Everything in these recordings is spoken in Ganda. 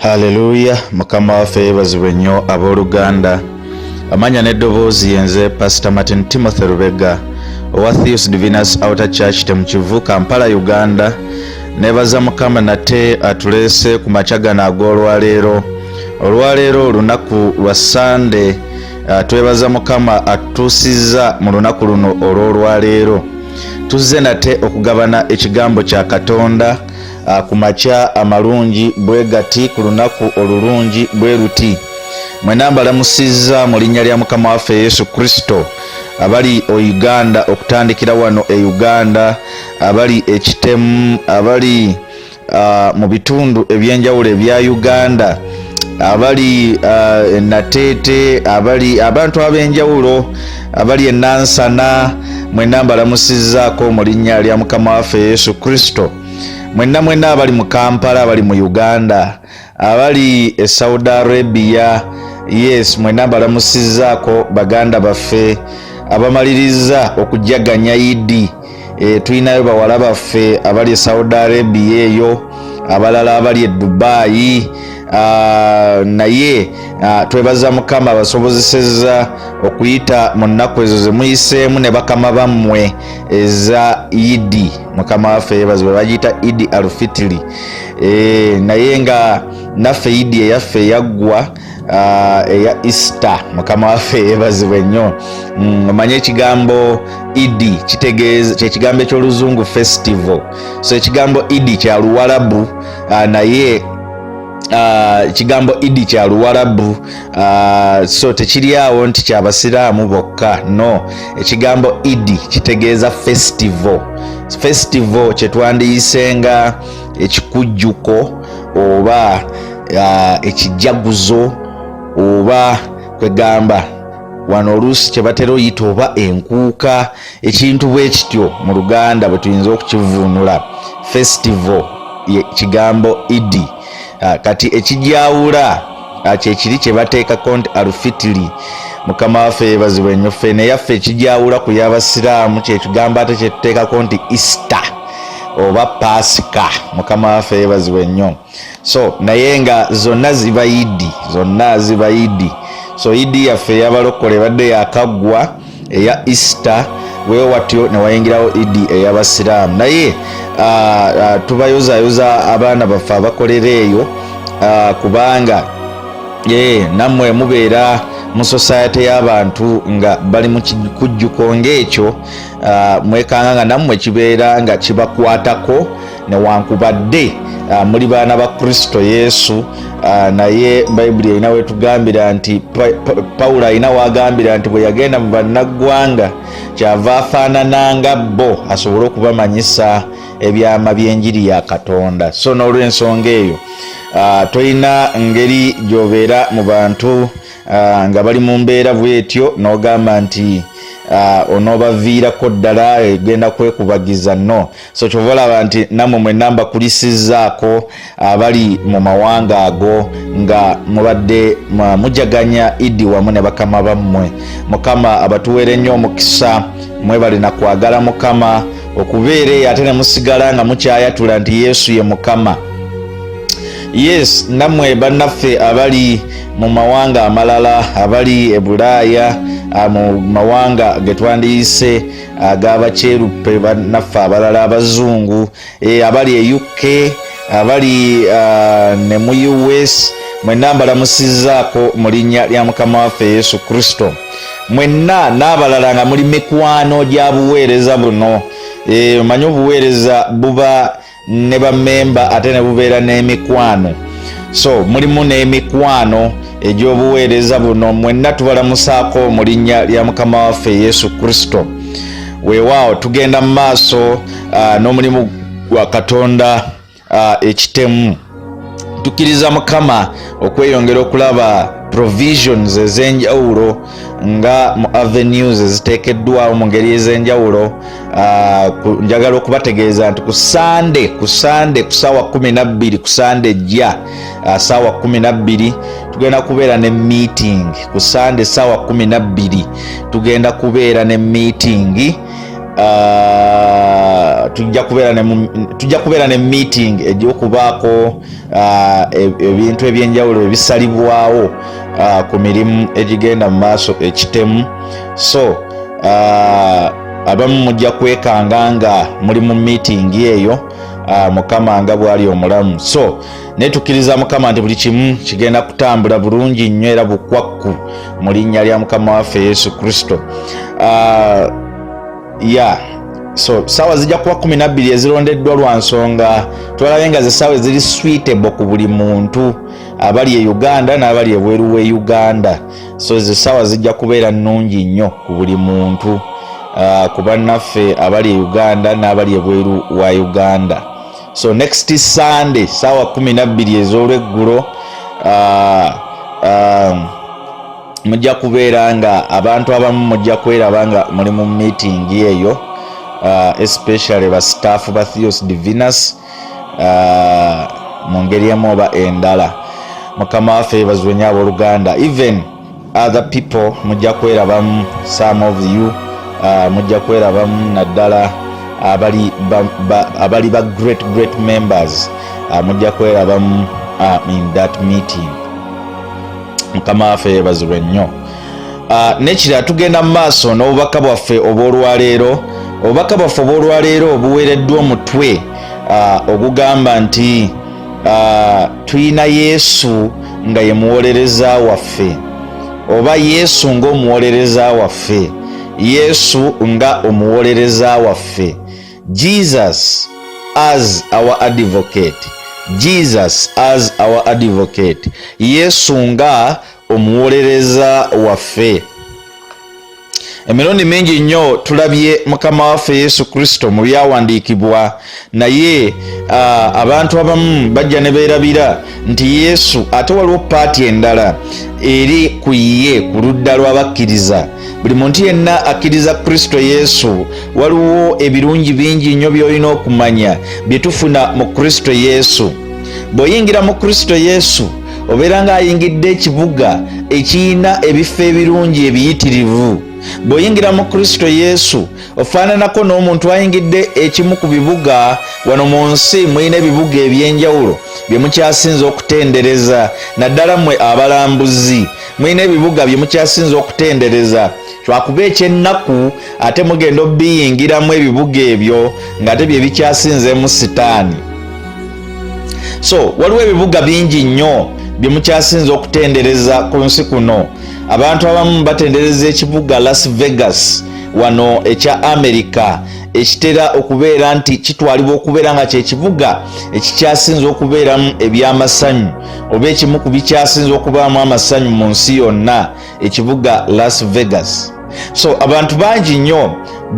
Haleluya, Mukama waffe yeebazibwe nnyo. Abooluganda, amanya n'eddoboozi yenze Pastor Martin Timothy Lubega owa Theos Divinus Outer Church Temukivu, Kampala, Uganda. Nebaza Mukama nate atuleese ku makya gano ag'olwaleero. Olwaleero olunaku lwa Sande. Twebaza Mukama atutuusizza mu lunaku luno olw'olwaleero. Tuzze nate okugabana ekigambo kya Katonda ku makya amalungi bwe gati, ku lunaku olulungi bwe luti. Mwena mbalamusizza mu linnya lya Mukama waffe Yesu Kristo, abali o Uganda, okutandikira wano e Uganda, abali ekitemu, abali mu bitundu ebyenjawulo ebya Uganda, abali Nateete, abali abantu ab'enjawulo abali enansana, mwenna mbalamusizzaako mu linnya lya Mukama waffe Yesu Kristo. Mwenna mwenna abali mu Kampala, abali mu Uganda, abali e Saudi Arabia, yes, mwenna mbalamusizzaako. Baganda baffe abamaliriza okujaganya Idi, tulinayo bawala baffe abali e Saudi Arabia eyo, abalala abali e Dubayi. Naye twebaza Mukama abasobozesezza okuyita mu nnaku ezo ze muyiseemu ne bakama bammwe eza Idi. Mukama waffe yebazibwe. Bagiyita Idi Alfitiri. Naye nga naffe Idi eyaffe eyaggwa, eya Easter. Mukama waffe yebazibwe nnyo. Omanye ekigambo Idi kitegeeza kyekigambo ekyoluzungu festival. So ekigambo Idi kya Luwalabu, naye ekigambo Idi kya Luwalabu, so tekiri awo nti kyabasiraamu bokka. No, ekigambo Idi kitegeeza festival. Festival kyetwandiyisenga ekikujjuko oba ekijaguzo, oba kwegamba wano oluusi kye batera oyita oba enkuuka, ekintu bwe kityo mu Luganda bwe tuyinza okukivuunula. Festival ye kigambo Idi. Kati ekijawula kyekiri kye bateekako nti Alufitiri. Mukama waffe yeebazibwe nnyo. Ffe neyaffe ekijawula ku y'abasiraamu kyekigambo ate kyetuteekako nti Easter oba Paasika. Mukama waffe yeebazibwe nnyo. So naye nga zonna ziba Idi, zonna ziba Idi. So Idi yaffe ey'abalokole ebadde yakaggwa eya Easter, weewatyo ne wayingirawo Idi ey'abasiraamu. Naye tubayozayoza abaana baffe abakolera eyo, kubanga nammwe mubeera mu society y'abantu nga bali mu kikujjuko ng'ekyo, mwekanga nga nammwe kibeera nga kibakwatako, newankubadde muli baana ba Kristo Yesu. Naye Bayibuli erina wetugambira nti Pawulo alina wagambira nti bwe yagenda mu bannaggwanga, kyava afaanananga bo asobole okubamanyisa ebyama by'enjiri ya Katonda. So n'olw'ensonga eyo, tolina ngeri gy'obeera mu bantu nga bali mu mbeera bwetyo n'ogamba nti onoobaviirako ddala egenda kwekubagiza. No, so kyova olaba nti nammwe mwenna mbakulisizzaako abali mu mawanga ago nga mubadde mujaganya Idi wamu ne bakama bammwe. Mukama abatuweere nnyo omukisa. Mwebale na kwagala Mukama okubeera eyo ate ne musigala nga mukyayatula nti Yesu ye Mukama. Yes, nammwe bannaffe abali mu mawanga amalala, abali e Bulaaya, mu mawanga ge twandiyise ag'abakyeruppe, bannaffe abalala abazungu, abali e UK, abali ne mu US, mwenna mbalamusizzaako mu linnya lya Mukama waffe Yesu Kristo. Mwenna n'abalala nga muli mikwano gya buweereza buno. Omanyi obuweereza buba ne bammemba ate ne bubeera n'emikwano, so mulimu n'emikwano egy'obuweereza buno. Mwenna tubalamusaako mu linnya lya Mukama waffe Yesu Kristo. Weewaawo tugenda mu maaso n'omulimu gwa Katonda ekitemu. Tukkiriza Mukama okweyongera okulaba provisions ez'enjawulo nga mu avenues eziteekeddwawo mu ngeri ez'enjawulo. Njagala okubategeeza nti ku Sande ku saawa 12, ku Sande ejja, saawa 12 tugenda kubeera ne meeting. Ku Sande saawa 12 tugenda kubeera ne meeting. Tujja kubeera ne meeting egy'okubaako ebintu ebyenjawulo ebisalibwawo ku mirimu egigenda mu maaso ekitemu. So abamu mujja kwekanga nga muli mu meeting eyo, Mukama nga bwali omulamu. So naye tukkiriza Mukama nti buli kimu kigenda kutambula bulungi nnyo era bukwakku mu linnya lya Mukama waffe Yesu Kristo. Ya, so saawa zijja kuba 12 ezirondeddwa lwa nsonga twalabe nga zesaawa eziri suitable ku buli muntu abali e Uganda n'abali ebweru we Uganda. So ezo saawa zijja kubeera nnungi nnyo ku buli muntu, ku bannaffe abali e Uganda n'abali ebweru wa Uganda. So next Sunday, saawa 12 ez'olweggulo, mujja kubeera nga abantu abamu mujja kweraba nga muli mu meeting eyo, especially ba staff ba Theos Divinus, mu ngeri emu oba endala. Mukama waffe yebazibwe nnyo, abooluganda. Even other people mujja kwerabamu, some of you mujja kwerabamu, naddala abali ba great great members, mujja kwerabamu in that meeting. Mukama waffe yebazibwe nnyo. Nekirala, tugenda mu maaso n'obubaka bwaffe obw'olwaleero. Obubaka bwaffe obw'olwaleero buweereddwa omutwe ogugamba nti tuyina Yesu nga ye muwolereza waffe, oba Yesu ng'omuwolereza waffe, Yesu nga omuwolereza waffe, Jesus as our advocate, Jesus as our advocate, Yesu nga omuwolereza waffe. Emirundi mingi nnyo tulabye Mukama waffe Yesu Kristo mu byawandiikibwa, naye abantu abamu bajja ne beerabira nti Yesu ate waliwo part endala eri ku ye, ku ludda lw'abakkiriza. Buli muntu yenna akkiriza Kristo Yesu, waliwo ebirungi bingi nnyo by'olina okumanya bye tufuna mu Kristo Yesu. Bw'oyingira mu Kristo Yesu, obeera ng'ayingidde ekibuga ekiyina ebifo ebirungi ebiyitirivu. Bw'oyingira mu Kristo Yesu, ofaananako n'omuntu ayingidde ekimu ku bibuga. Wano mu nsi mulina ebibuga ebyenjawulo bye mukyasinza okutendereza, naddala mmwe abalambuzi. Mulina ebibuga bye mukyasinza okutendereza, lwakuba ekyennaku ate mugenda obiyingiramu ebibuga ebyo ng'ate bye bikyasinzeemu sitaani. So waliwo ebibuga bingi nnyo bye mukyasinza okutendereza ku nsi kuno. Abantu abamu batendereza ekibuga Las Vegas wano ekya America, ekitera okubeera nti kitwalibwa okubeera nga kyekibuga ekikyasinza okubeeramu ebyamasanyu, oba ekimu ku bikyasinza okubaamu amasanyu mu nsi yonna, ekibuga Las Vegas. So abantu bangi nnyo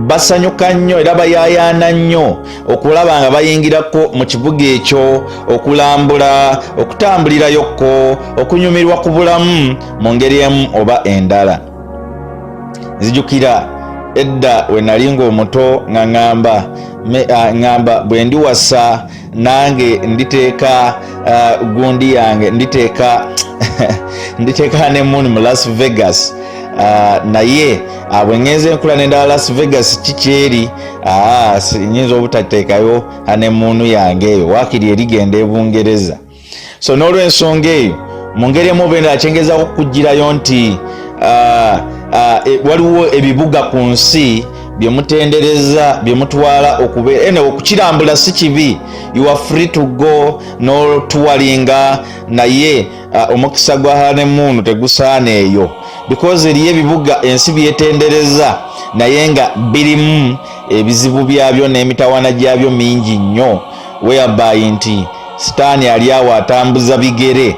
basanyuka nnyo era bayaayaana nnyo okulaba nga bayingirako mu kibuga ekyo, okulambula, okutambulirayokko, okunyumirwa ku bulamu mu ngeri emu oba endala. Nzijukira edda we nali ng'omuto nga ŋŋamba bwe ndiwasa nange nditeeka gundi yange, nditeeka honeymoon mu Las Vegas. Naye bwe ŋŋenze nkula nendala Las Vegas kikyeri, nyinza obutateekayo honeymoon yange eyo, waakiri erigenda e Bungereza. So n'olwensonga eyo, mu ngeri emu oba endala, kyengezaako okugirayo nti waliwo ebibuga ku nsi bye mutendereza, bye mutwala okubeera ene. Okukirambula si kibi, you are free to go n'otuwalinga, naye omukisa gwa honeymoon tegusaana eyo, because eriyo ebibuga ensi byetendereza naye nga birimu ebizibu byabyo n'emitawaana gyabyo mingi nnyo, whereby nti sitaani ali awo atambuza bigere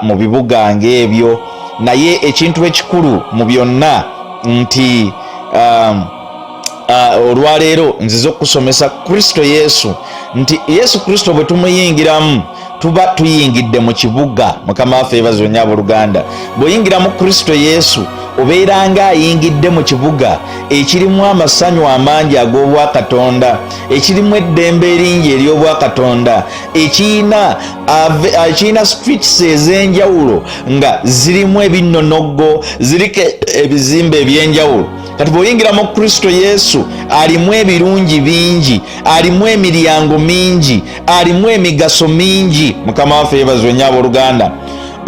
mu bibuga ng'ebyo. Naye ekintu ekikulu mu byonna nti olwaleero nzize okusomesa Kristo Yesu, nti Yesu Kristo bwe tumuyingiramu tuba tuyingidde mu kibuga. Mukama waffe yeebazibwe nnyo, abooluganda. Bw'oyingira mu Kristo Yesu, Obeera nga ayingidde mu kibuga ekirimu amasanyu amangi ag'obwakatonda, ekirimu eddembe eringi ery'obwakatonda, ekirina streets ez'enjawulo nga zirimu ebinnonoggo, ziriko ebizimbe eby'enjawulo. Kati bw'oyingira mu Kristo Yesu, alimu ebirungi bingi, alimu emiryango mingi, alimu emigaso mingi. Mukama waffe yebazwe nnyo abooluganda.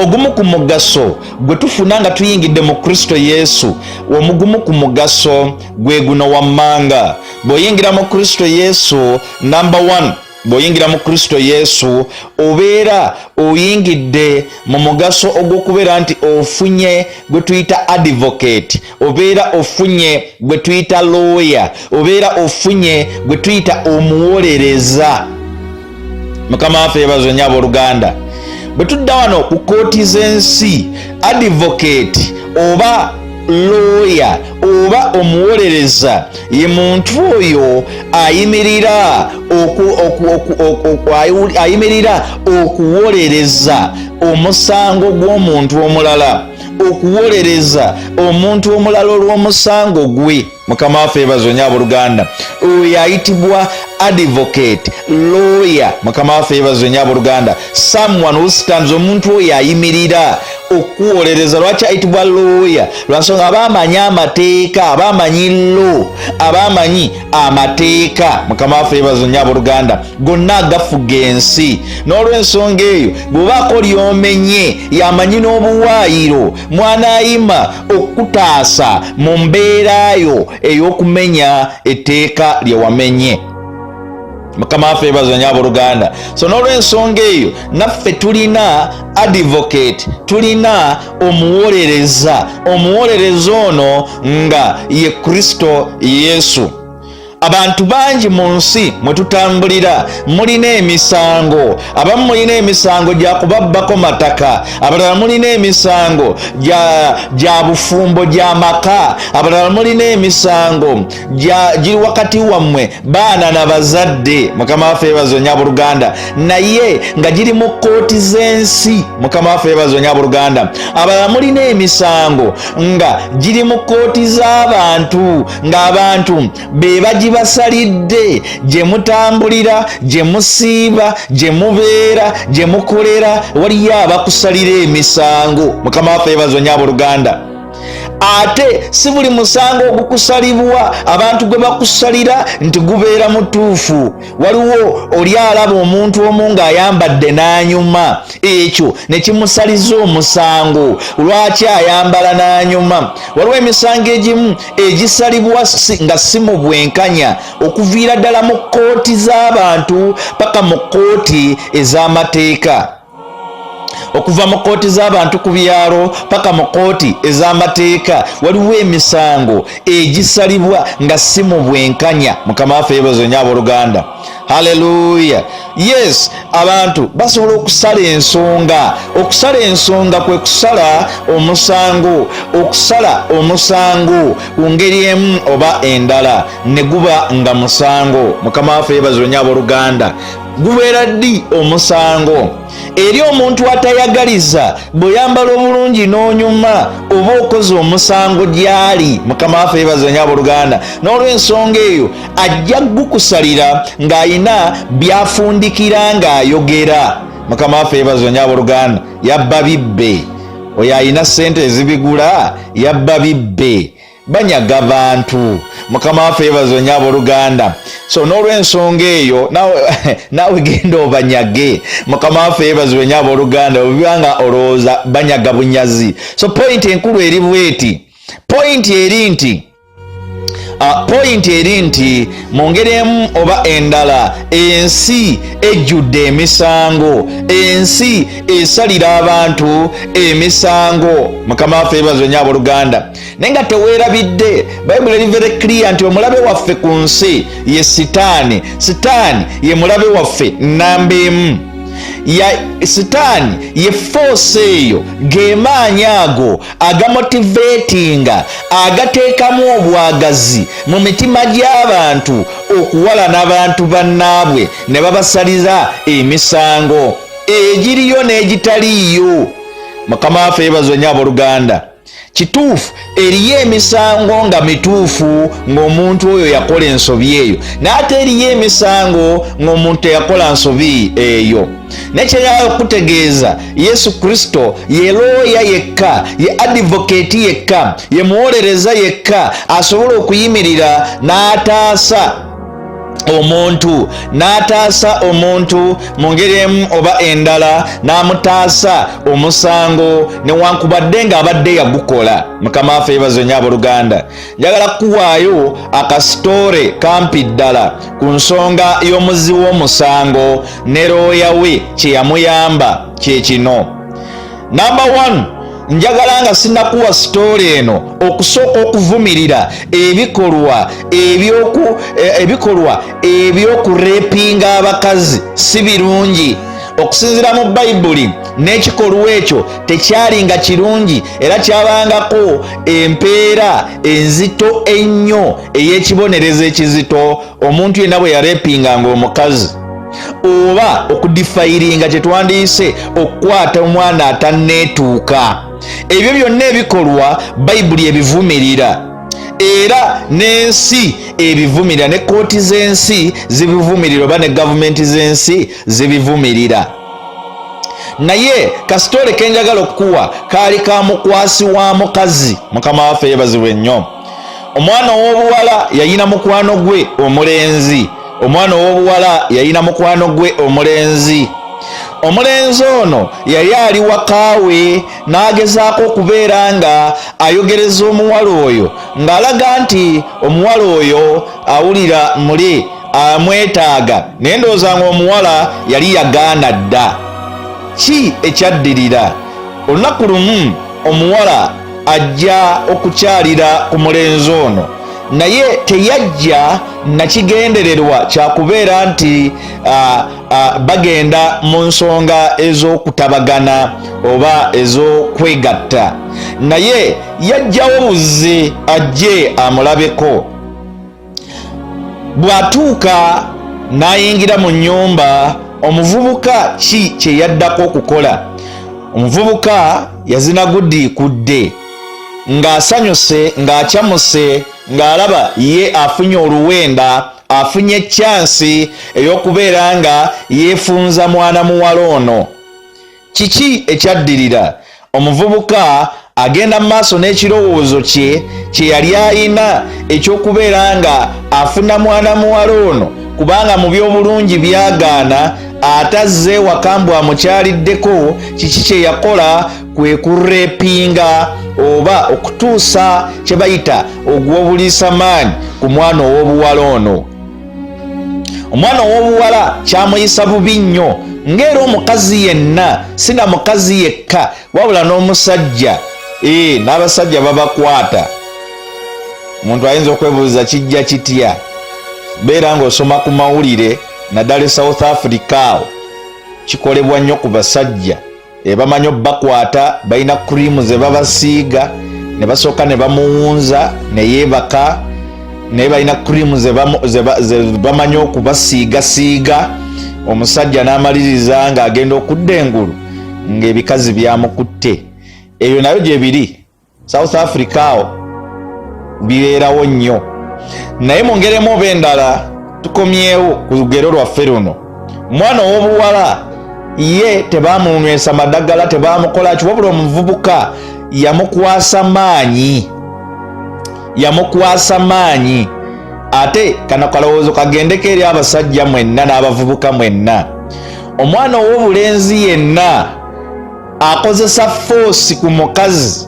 Ogumu ku mugaso gwe tufuna nga tuyingidde mu Kristo Yesu, omugumu ku mugaso gwe guno wammanga. Bw'oyingira mu Kristo Yesu, namba 1, bw'oyingira mu Kristo Yesu obeera oyingidde mu mugaso ogw'okubeera nti ofunye gwe tuyita advocate, obeera ofunye gwe tuyita lawyer, obeera ofunye gwe tuyita omuwolereza. Mukama waffe yeebazwe nnyo abooluganda. Bwe tudda wano ku kkooti z'ensi, advocate oba looya oba omuwolereza ye muntu oyo ayimirira okuwolereza omusango gw'omuntu omulala, okuwolereza omuntu omulala olw'omusango gwe. Mukama waffe yeebazwe nnyo abooluganda. Oyo ayitibwa advocate, lawyer. Mukama waffe yeebazwe nnyo abooluganda. Someone who stands, omuntu oyo ayimirira okuwolereza. Lwaki ayitibwa lawyer? Lwansonga aba amanyi amateeka, aba amanyi law, aba amanyi amateeka. Mukama waffe yeebazwe nnyo abooluganda, gonna agafuga ensi. N'olw'ensonga eyo, bw'obaako ly'omenye, yamanyi n'obuwaayiro mwanaayima okukutaasa mu mbeera yo ey'okumenya etteeka lye wamenye. Mukama waffe yeebazwe nnyo abooluganda. So n'olw'ensonga eyo, naffe tulina advocate, tulina omuwolereza. Omuwolereza ono nga ye Kristo Yesu. Abantu bangi mu nsi mwe tutambulira mulina emisango. Abamu mulina emisango gya kubabbako mataka, abalala mulina emisango gya bufumbo, gya maka, abalala mulina emisango giri wakati wammwe baana na bazadde. Mukama waffe yeebazwe nnyo abooluganda, naye nga giri mu kkooti z'ensi. Mukama waffe yeebazwe nnyo abooluganda. Abalala mulina emisango nga giri mu kkooti z'abantu, ng'abantu be bagibasalidde, gye mutambulira, gye musiiba, gye mubeera, gye mukolera, waliyo abakusalira emisango. Mukama waffe yeebazwe nnyo abooluganda. Ate si buli musango ogukusalibwa abantu gwe bakusalira nti gubeera mutuufu. Waliwo oli alaba omuntu omu ng'ayambadde n'anyuma, ekyo ne kimusaliza omusango lwaki ayambala n'anyuma. Waliwo emisango egimu egisalibwa nga si mu bwenkanya, okuviira ddala mu kkooti z'abantu paka mu kkooti ez'amateeka, okuva mu kkooti z'abantu ku byalo paka mu kkooti ez'amateeka. Waliwo emisango egisalibwa nga si mu bwenkanya. Mukama waffe yeebazwe nnyo abooluganda. Haleluya. Yes, abantu basobola okusala ensonga. Okusala ensonga kwe kusala omusango, okusala omusango ku ngeri emu oba endala ne guba nga musango. Mukama waffe yeebazwe nnyo abooluganda. Gubeera ddi omusango? Eri omuntu atayagaliza, bw'oyambala obulungi n'onyuma, oba okoze omusango gy'ali. Mukama waffe yeebazwe nnyo abooluganda. N'olw'ensonga eyo, ajja gukusalira ng'alina by'afundikira ng'ayogera. Mukama waffe yeebazwe nnyo abooluganda. Yabba bibbe, oyo alina ssente ezibigula, yabba bibbe, banyaga bantu. Mukama waffe yeebazwe nnyo abooluganda. So n'olw'ensonga eyo, naawe genda obanyage. Mukama waffe yeebazwe nnyo abooluganda. Obiba nga olowooza banyaga bunyazi. So point enkulu eri bweti, point eri nti mu ngeri emu oba endala, ensi ejjudde emisango, ensi esalira abantu emisango. Mukama waffe yeebazwe nnyo abooluganda. Naye nga teweerabidde, Bayibuli eri very clear nti omulabe waffe ku nsi ye Sitaani. Sitaani ye mulabe waffe namba emu. Ya Sitaani ye force eyo, gemaanyi ago agamotivatinga, agateekamu obwagazi mu mitima gy'abantu okuwalana abantu bannaabwe ne babasaliza emisango egiriyo n'egitaliiyo. Mukama waffe yeebazwe nnyo abooluganda. Kituufu, eriyo emisango nga mituufu ng'omuntu oyo yakola ensobi eyo, naye ate eriyo emisango ng'omuntu teyakola nsobi eyo. Nekyeyala okutegeeza, Yesu Kristo ye looya yekka, ye adivoketi yekka, ye muwolereza yekka asobola okuyimirira n'ataasa omuntu, n'ataasa omuntu mu ngeri emu oba endala, n'amutaasa omusango newankubadde ng'abadde yagukola. Mukama waffe yebazo nnyo. Abooluganda, njagala kukuwaayo akasitoore kampi ddala ku nsonga y'omuzzi w'omusango ne looya we kye yamuyamba kye kino. Namba 1, njagala nga sinakuwa sitoole eno okusooka okuvumirira ebikolwa ebyoku ebikolwa ebyokurepinga abakazi. Si birungi okusinziira mu Bayibuli, n'ekikolwa ekyo tekyali nga kirungi, era kyabangako empeera enzito ennyo ey'ekibonerezo ekizito omuntu yenna bwe yarepinganga omukazi oba okudifayiringa kye twandiyise okukwata omwana atanneetuuka. Ebyo byonna ebikolwa Bayibuli ebivumirira, era n'ensi ebivumirira, ne kooti z'ensi zibivumirira, oba ne gavumenti z'ensi zibivumirira. Naye kasitoole kenjagala okukuwa kaali ka mukwasi wa mukazi. Mukama waffe yebazibwe nnyo. Omwana ow'obuwala yayina mukwano gwe omulenzi. Omwana ow'obuwala yayina mukwano gwe omulenzi. Omulenzi ono yali ali wakaawe n'agezaako okubeera nga ayogereza omuwala oyo, ng'alaga nti omuwala oyo awulira muli amwetaaga, naye ndowooza nga omuwala yali yagaana dda. Ki ekyaddirira? Olunaku lumu omuwala ajja okukyalira ku mulenzi ono, naye teyajja nakigendererwa kyakubeera nti bagenda mu nsonga ez'okutabagana oba ez'okwegatta, naye yajjawo buzzi ajje amulabeko. Bw'atuuka n'ayingira mu nnyumba, omuvubuka ki kye yaddako okukola? Omuvubuka yazina gudiikudde ng'asanyuse, ng'acamuse, ng'alaba ye afunye oluwenda, afunye kyansi ey'okubeera nga yeefunza mwana muwala ono. Kiki ekyaddirira? Omuvubuka agenda mu maaso n'ekirowoozo kye kye yali ayina eky'okubeera nga afuna mwana muwala ono, kubanga mu by'obulungi byagaana, ate azze ewaka mbu amukyaliddeko. Kiki kye yakola? Kwe kurepinga oba okutuusa kye bayita ogw'obuliisa maanyi ku mwana ow'obuwala ono. Omwana ow'obuwala kyamuyisa bubi nnyo, ng'era omukazi yenna, si na mukazi yekka wabula n'omusajja. Ee, n'abasajja babakwata. Omuntu ayinza okwebuuza kijja kitya? Beera ng'osoma ku mawulire, naddala e South Africa awo kikolebwa nnyo ku basajja. Bamanyi obbakwata, balina kuriimu ze babasiiga ne basooka ne bamuwunza ne yeebaka, naye balina kuriimu ze bamanyi okubasiigasiiga, omusajja n'amaliriza ng'agenda okudda engulu ng'ebikazi byamukutte. Ebyo nayo gye biri South Africa awo, bibeerawo nnyo. Naye mu ngeri emu oba endala, tukomyewo ku lugero lwaffe luno. Omwana ow'obuwala ye tebamunywesa madagala, tebamukola ki, wabula omuvubuka yamukwasa maanyi, yamukwasa maanyi. Ate kano kalowoozo kagendeko eri abasajja mwenna n'abavubuka mwenna. Omwana ow'obulenzi yenna akozesa force ku mukazi,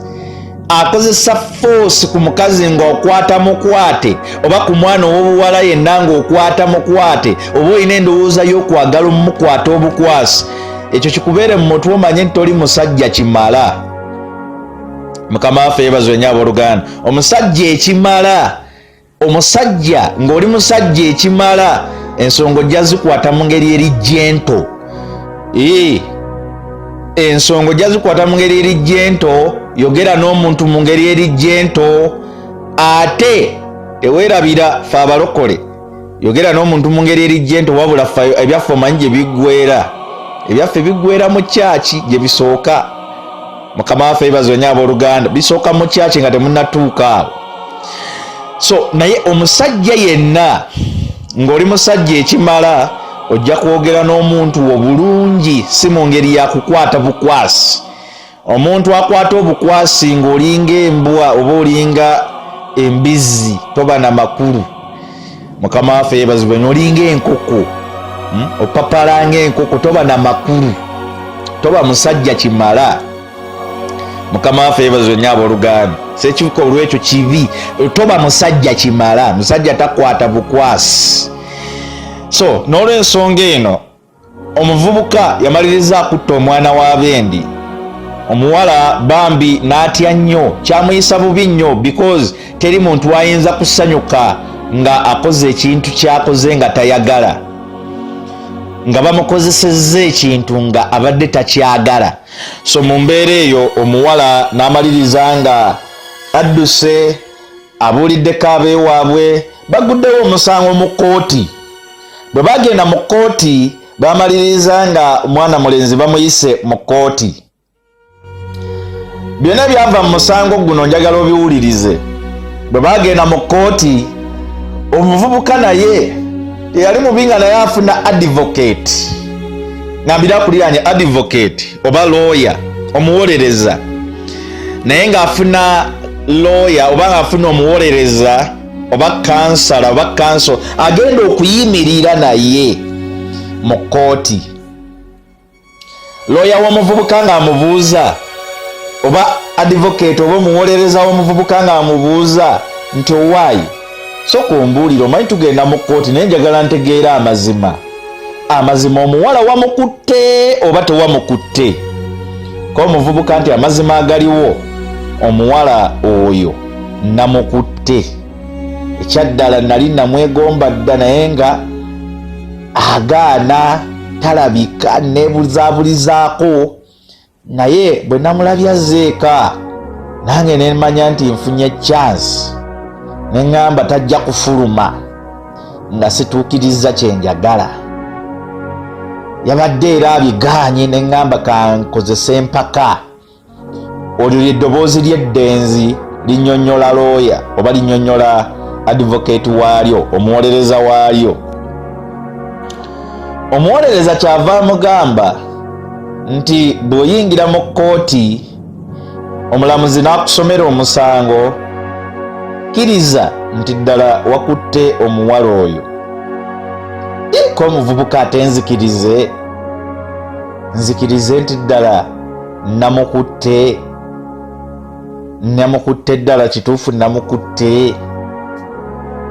akozesa force ku mukazi ng'okwata mukwate, oba ku mwana ow'obuwala yenna ng'okwata mukwate, oba olina endowooza y'okwagala omukwata obukwasi, ekyo kikubeere mu mutwe, omanye nti toli musajja kimala. Mukama waffe yebazwe nnyo. Abooluganda, omusajja ekimala, omusajja ng'oli musajja ekimala, ensonga ojja zikwata mu ngeri eri gentle. Ensonga ojja zikwata mu ngeri eri gentle. Yogera n'omuntu mu ngeri eri gentle. Ate teweerabira fe abalokole, yogera n'omuntu mu ngeri eri gentle, wabula fe ebyaffe omanyi gye biggwera. Ebyaffe biggwera mu kyaki gye bisooka. Mukama waffe yeebazibwe nnyo abooluganda. Bisooka mu kyaki nga temunnatuuka awo. So naye omusajja yenna ng'oli musajja ekimala, ojja kwogera n'omuntu wo bulungi, si mu ngeri ya kukwata bukwasi. Omuntu akwata obukwasi ng'olinga embwa oba olinga embizzi, toba na makulu. Mukama waffe yeebazibwe nnyo. Olinga enkoko, Opapala ng'enkoko, toba na makulu, toba musajja kimala. Mukama waffe yeebazibwe nnyo abooluganda. Sekikolwa ekyo kibi, toba musajja kimala. Musajja takwata bukwasi. So n'olwensonga eno, omuvubuka yamaliriza akutta omwana wa bendi. Omuwala bambi n'atya nnyo, kyamuyisa bubi nnyo, because teri muntu ayinza kusanyuka nga akoze ekintu kyakoze nga tayagala, nga bamukozesezza ekintu nga abadde takyagala. So mu mbeera eyo omuwala n'amaliriza nga adduse, abuuliddeko abeewaabwe, baguddewo omusango mu kkooti. Bwe bagenda mu kkooti, bamaliriza nga omwana mulenzi bamuyise mu kkooti. Byonna byava mu musango guno, njagala obiwulirize. Bwe bagenda mu kkooti, omuvubuka naye teyali mubi, nga naye afuna advocate, ngambira akuliranye advocate oba lawyer, omuwolereza, naye ng'afuna lawyer oba ng'afuna omuwolereza oba kansala oba kanso agenda okuyimirira naye mu kkooti. Looya w'omuvubuka ng'amubuuza, oba advocate oba omuwolereza w'omuvubuka ng'amubuuza nti, "Owaayi, soka ombuulire, omanyi tugenda mu kkooti, naye njagala ntegeera amazima. Amazima, omuwala wamukutte oba tewamukutte?" Ko omuvubuka nti, "Amazima agaliwo, omuwala oyo namukutte. Ekyaddala nali namwegomba dda, naye nga agaana, talabika, nebuzabulizaako. Naye bwe namulabye azzeeka, nange nemanya nti nfunye chance, neŋŋamba tajja kufuluma nga situukiriza kyenjagala. Yabadde era abigaanye, neŋŋamba kankozesa empaka." Olyo lyeddoboozi ly'eddenzi linyonnyola looya oba linyonnyola advocate waalyo, omuwolereza waalyo. Omuwolereza kyava amugamba nti, "Bw'oyingira mu kkooti, omulamuzi n'akusomera omusango, kkiriza nti ddala wakutte omuwala oyo." Ko omuvubuka ate, "Nzikirize, nzikirize nti ddala namukutte? Namukutte ddala, kituufu namukutte,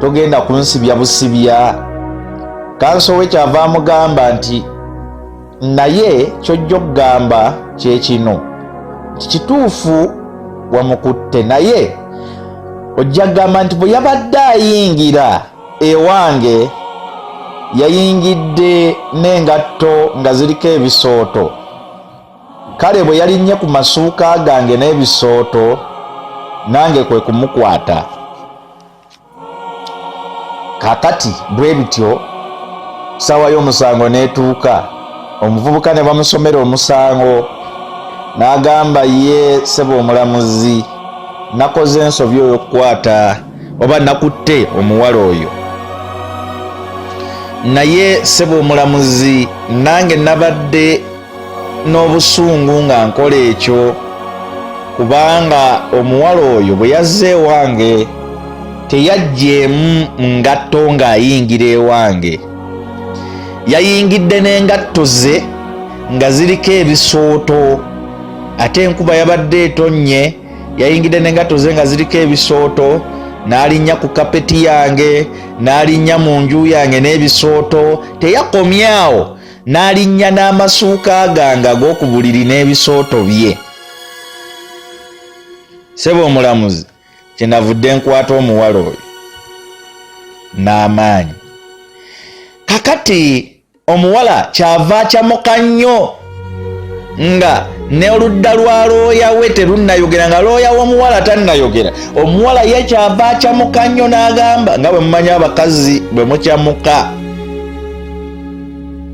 togenda kunsibya busibya." Kanso we kyava amugamba nti, "Naye kyojja okugamba kyekino nti kituufu wamukutte, naye ojja kugamba nti bwe yabadde ayingira ewange, yayingidde n'engatto nga ziriko ebisooto. Kale bwe yalinnye ku masuuka gange n'ebisooto, nange kwe kumukwata." Kakati bwe bityo, saawa y'omusango n'etuuka, omuvubuka ne bamusomera omusango, n'agamba, "Ye ssebo omulamuzi, nakoze ensobi oyokukwata oba nakutte omuwala oyo, naye ssebo omulamuzi, nange nabadde n'obusungu nga nkola ekyo, kubanga omuwala oyo bwe yazze ewange teyajjeemu ngatto ng'ayingira ewange, yayingidde n'engatto ze nga ziriko ebisooto, ate enkuba yabadde etonnye. Yayingidde n'engatto ze nga ziriko ebisooto, n'alinnya ku kapeti yange, n'alinnya mu nju yange n'ebisooto. Teyakomyawo, n'alinnya n'amasuuka gange ag'oku buliri n'ebisooto bye. Ssebo omulamuzi, kyenavudde nkwata omuwala oyo n'amaanyi." Kakati omuwala kyava akyamuka nnyo, nga ne oludda lwa looya we terunnayogera, nga looya w'omuwala tannayogera, omuwala ye kyava akyamuka nnyo n'agamba, nga bwe mumanyi abakazi bwe mukyamuka,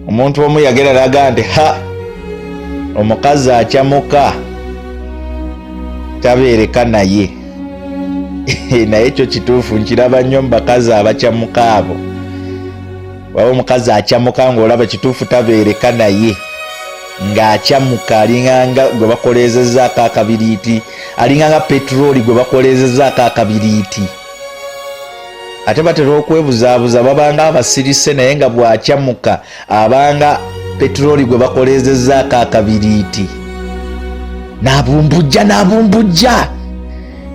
omuntu omu yagera n'agamba nti, "Ha, omukazi akyamuka." Tabeereka naye. Naye ekyo kituufu, nkiraba nnyo mu bakazi abakyamuka abo. Waba omukazi akyamuka ng'olaba kituufu tabeereka naye, ng'akyamuka alinganga gwe bakoleezezaako akabiriiti, alinganga petulooli gwe bakoleezezaako akabiriiti. Ate batera okwebuzaabuza, babanga abasirise, naye nga bw'akyamuka abanga petulooli gwe bakoleezezaako akabiriiti, n'abumbujja n'abumbujja.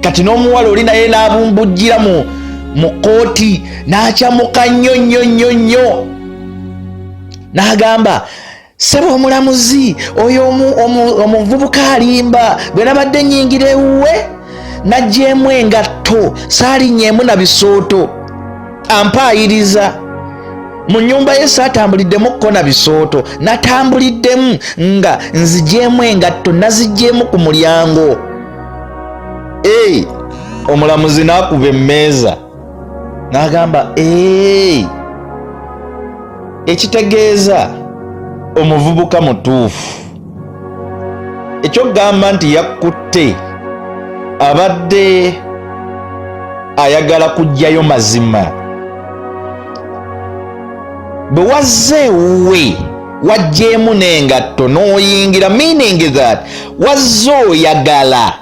Kati n'omuwala oli naye n'abumbujjira mu kooti, n'akyamuka nnyo nnyo nnyo nnyo, n'agamba, "Ssebo omulamuzi, oyo omuvubuka alimba. Bwe nabadde nnyingira ewuwe najjeemu engatto, saalinyeemu na bisooto. Ampaayiriza. Mu nnyumba ye saatambuliddemu kko na bisooto, natambuliddemu nga nzigyemu engatto, nazigyemu ku mulyango." Ee, omulamuzi n'akuba emmeeza n'agamba, "Ee, ekitegeeza omuvubuka mutuufu. Ekyokugamba nti yakkutte abadde ayagala kuggyayo mazima. Bwe wazze ewuwe waggyemu n'engatto n'oyingira, meaning that wazze oyagala,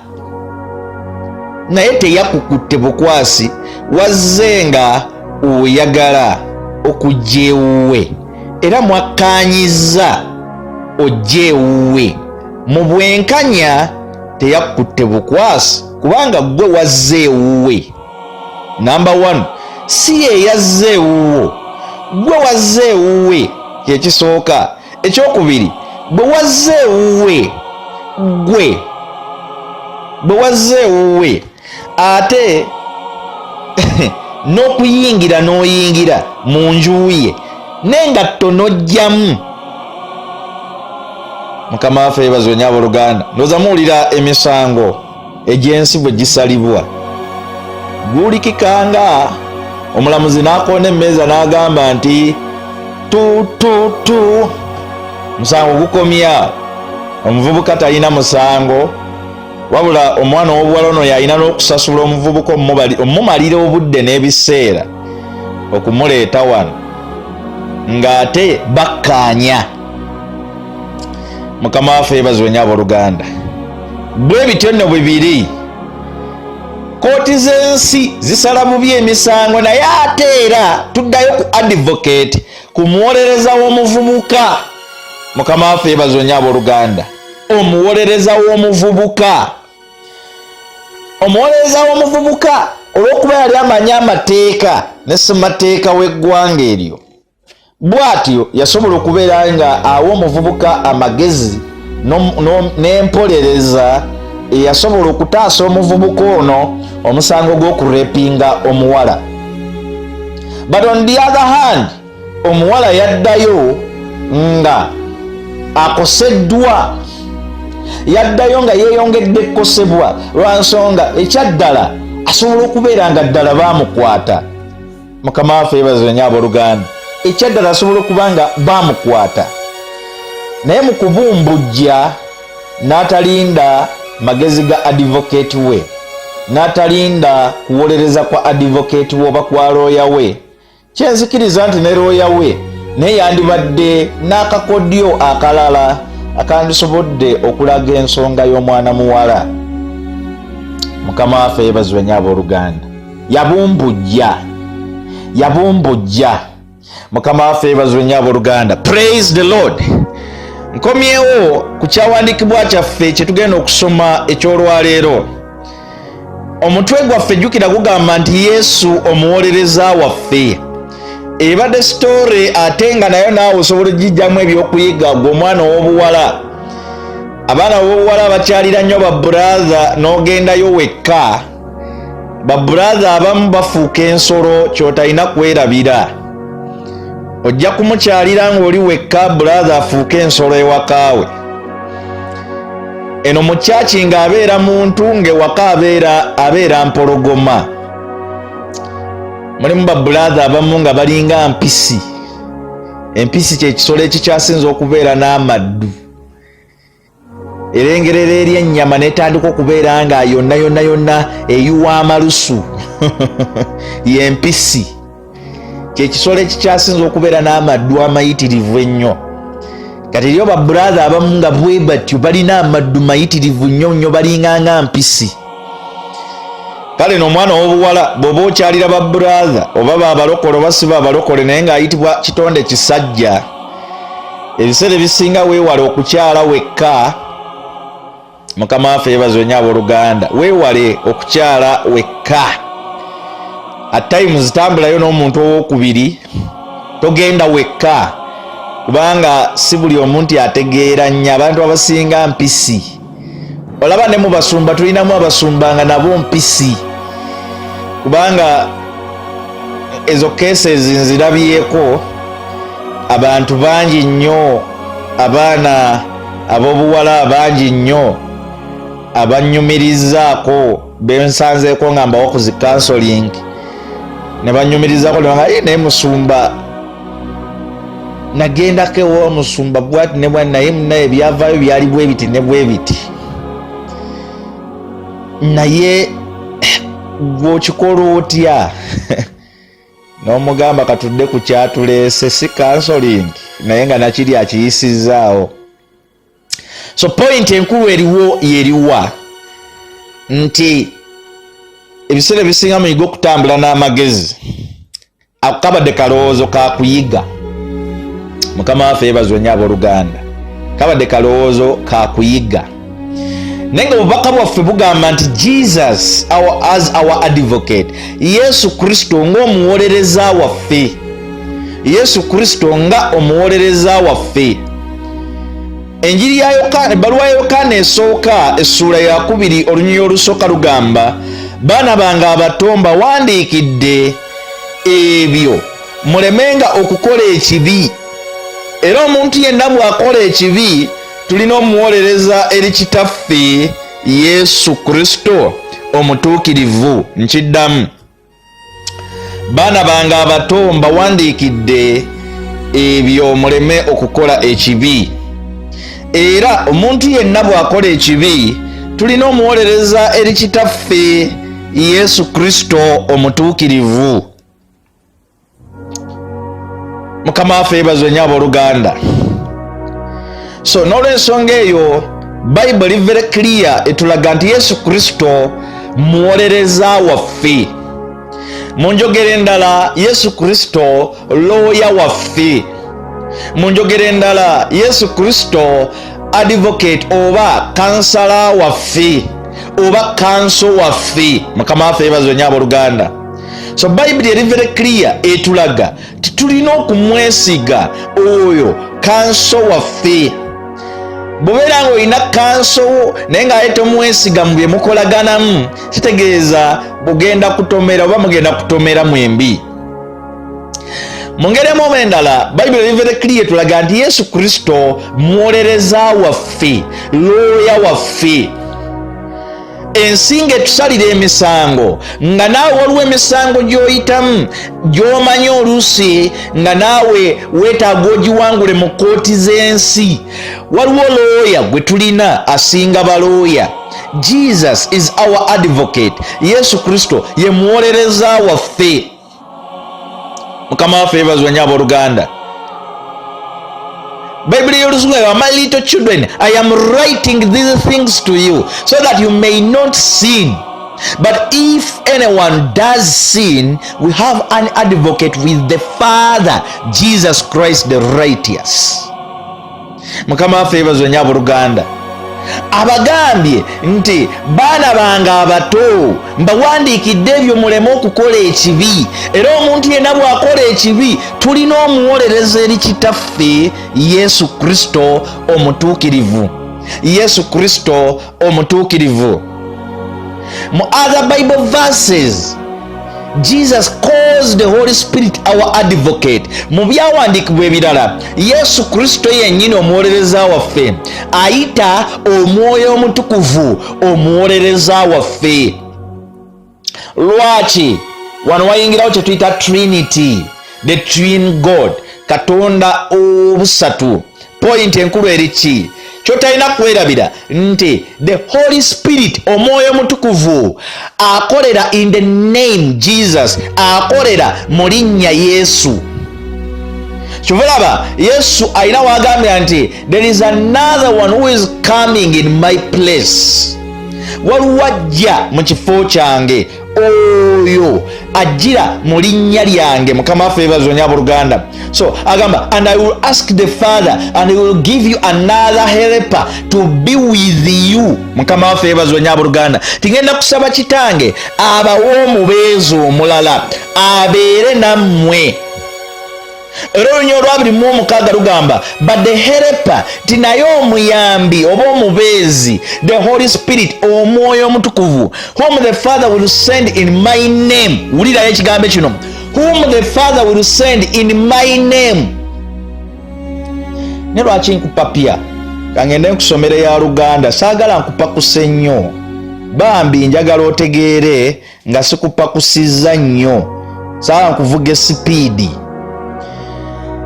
naye teyakukutte bukwasi. Wazze nga oyagala okujja ewuwe, era mwakkaanyizza ojja ewuwe. Mu bwenkanya teyakutte bukwasi, kubanga gwe wazze ewuwe. Number one, si ye yazze ewuwo, gwe wazze ewuwe, kyekisooka. Ekyokubiri, bwe wazze ewuwe, gwe bwe wazze ewuwe, ate n'okuyingira n'oyingira mu nju ye n'engatto n'ojjamu." Mukama waffe yeebazibwe nnyo, abooluganda. Ndowooza muwulira emisango egy'ensi bwe gisalibwa. Guulikikanga omulamuzi n'akoona emmeeza n'agamba nti, "Tu tu tu, musango gukomya. Omuvubuka talina musango, wabula omwana ow'obuwala ono yalina n'okusasula omuvubuka omumalira obudde n'ebiseera okumuleeta wano, ng'ate bakkaanya." Mukama waffe yeebazibwe nnyo, abooluganda. Bwe bityo nno bwe biri, kooti z'ensi zisala bubi emisango. Naye ate era tuddayo ku advocate, ku muwolereza w'omuvubuka. Mukama waffe yeebazibwe nnyo, abooluganda. Omuwolereza w'omuvubuka, omuwolereza w'omuvubuka, olw'okuba yali amanyi amateeka ne ssemateeka w'eggwanga eryo, bw'atyo yasobola okubeera nga awa omuvubuka amagezi n'empolereza eyasobola okutaasa omuvubuka ono omusango gw'okurepinga omuwala. But on the other hand, omuwala yaddayo nga akoseddwa, yaddayo nga yeeyongedde ekkosebwa, lwa nsonga ekyaddala asobola okubeera nga ddala baamukwata. Mukama waffe yeebazibwe nnyo, abooluganda. Ekyaddala asobola okuba nga baamukwata, naye mu kubumbujja n'atalinda magezi ga advocate we, n'atalinda kuwolereza kwa advocate we oba kwa looya we. Kyenzikiriza nti ne looya we naye yandibadde n'akakodyo akalala akandisobodde okulaga ensonga y'omwana muwala. Mukama waffe yeebazibwe nnyo, abooluganda. Yabumbujja, yabumbujja. Mukama waffe yeebazibwe nnyo, abooluganda. Praise the Lord. Nkomyewo ku kyawandiikibwa kyaffe kye tugenda okusoma eky'olwaleero. Omutwe gwaffe, jjukira, gugamba nti Yesu omuwolereza waffe. Ebadde story, ate nga nayo naawe osobola ogijjamu ebyokuyiga, gwe omwana ow'obuwala. Abaana b'obuwala bakyalira nnyo babrother, n'ogendayo wekka. Babrother abamu bafuuka ensolo, kyotalina kwerabira. Ojja kumukyalira ng'oli wekka, brother afuuka ensolo ewakaawe. Eno mu kyaki ng'abeera muntu, ng'ewaka abeera mpologoma. Mulimu babrother abamu nga balinga mpisi. Empisi kyekisolo ekikyasinza okubeera n'amaddu. Erengerera eri ennyama n'etandika okubeera nga yonna yonna yonna eyiwa amalusu. Y'empisi kyekisolo ekikyasinza okubeera n'amaddu amayitirivu ennyo. Kati eriyo baburatha abamu nga bwe batyo balina amaddu mayitirivu nnyo nnyo, balinga nga mpisi. Kale n'omwana ow'obuwala bw'oba okyalira baburatha oba babalokole oba si babalokole, naye ng'ayitibwa kitonde kisajja, ebiseera ebisinga weewale okukyala wekka. Mukama waffe yeebazibwe nnyo abooluganda. Weewale okukyala wekka. At times tambulayo n'omuntu owokubiri, togenda wekka, kubanga si buli omuntu ategeera nnyo. Abantu abasinga mpisi. Olaba ne mu basumba tulinamu abasumba nga nabo mpisi, kubanga ezo cases nzirabyeko abantu bangi nnyo, abaana ab'obuwala bangi nnyo abanyumirizaako bensanzeeko nga mbawa ku zi counseling, ne banyumirizaako ne banga, "Naye musumba, nagendako ewa musumba bwati ne bwati, naye munaye byavaayo byali bwe biti ne bwe biti." Naye gw'okikola otya? N'omugamba, "Katudde ku kyatuleese, si counseling," naye nga nakiri akiyisizaawo. So point enkulu eriwo yeriwa nti ebiseera ebisinga muyiga okutambula n'amagezi. Ako kabadde kalowoozo ka kuyiga. Mukama waffe yeebazibwe nnyo abooluganda. Kabadde kalowoozo ka kuyiga, naye nga obubaka bwaffe bugamba nti Jesus as our advocate, Yesu Kristo ng'omuwolereza waffe, Yesu Kristo nga omuwolereza waffe. Enjiri ya Yokaana, ebbaluwa ya Yokaana esooka, essuula yakubiri, olunyiriri olusooka lugamba, "Baana bange abato, mbawandiikidde ebyo mulemenga okukola ekibi. Era omuntu yenna bw'akola ekibi, tulina omuwolereza eri Kitaffe, Yesu Kristo omutuukirivu." Nkiddamu, "Baana bange abato, mbawandiikidde ebyo muleme okukola ekibi. Era omuntu yenna bw'akola ekibi, tulina omuwolereza eri Kitaffe, Yesu Kristo omutuukirivu." Mukama waffe yeebazibwe nnyo abooluganda. So n'olwensonga eyo, Bayibuli eri very clear, etulaga nti Yesu Kristo muwolereza waffe. Mu njogera endala, Yesu Kristo looya waffe. Mu njogera endala, Yesu Kristo advocate oba kansala waffe oba counsel waffe. Mukama waffe yeebazibwe nnyo abooluganda. So Bayibuli eri very clear, etulaga titulina okumwesiga oyo counsel waffe. Bw'obeera nga olina counsel wo naye ng'ate tomwesiga mu bye mukolaganamu, kitegeeza bugenda kutomera oba mugenda kutomera mwembi. Mu ngeri emu oba endala, Bayibuli eri very clear, etulaga nti Yesu Kristo muwolereza waffe, looya waffe. Ensi ng'etusalira emisango, nga naawe waliwo emisango gy'oyitamu gy'omanyi oluusi nga naawe weetaaga ogiwangule mu kkooti z'ensi, waliwo looya gwe tulina asinga balooya. Jesus is our advocate. Yesu Kristo ye muwolereza waffe. Mukama waffe yeebazibwe nnyo abooluganda. Bayibuli y'Oluzungu egamba, "My little children, I am writing these things to you so that you may not sin. But if anyone does sin, we have an advocate with the Father, Jesus Christ the righteous." Mukama waffe yeebazibwe nnyo abooluganda. Abagambye nti, "Baana bange abato, mbawandiikidde ebyo muleme okukola ekibi. Era omuntu yenna bw'akola ekibi, tulina omuwolereza eri Kitaffe, Yesu Kristo omutuukirivu." Yesu Kristo omutuukirivu. Mu other Bible verses, Jesus calls the Holy Spirit our advocate. Mu byawandiikibwa ebirala, Yesu Kristo yennyini omuwolereza waffe ayita Omwoyo Omutukuvu omuwolereza waffe. Lwaki? Wano wayingirawo kye tuyita Trinity, the twin God, Katonda obusatu. Point enkulu eri ki? Kyotalina kwerabira nti the Holy Spirit, Omwoyo Mutukuvu, akolera in the name Jesus, akolera mu linnya Yesu. Kyova olaba Yesu alina wagambira nti, "There is another one who is coming in my place." Waliwo ajja mu kifo kyange, oyo ajjira mu linnya lyange. Mukama waffe yeebazibwe nnyo, abooluganda. So agamba, "And I will ask the Father and he will give you another helper to be with you." Mukama waffe yeebazibwe nnyo, abooluganda. Tingenda kusaba Kitange abawe omubeezi omulala abeere nammwe. Era olunya olwa 26 lugamba, "But the helper," ti naye omuyambi oba omubeezi, "the Holy Spirit," Omwoyo Omutukuvu, "whom the Father will send in my name." Wulirayo ekigambo kino, "whom the Father will send in my name." Ne lwaki nkupapya? Kangende nkusomera ya Luganda, saagala nkupakuse nnyo. Bambi njagala otegeere nga sikupakusizza nnyo, saagala nkuvuga speed.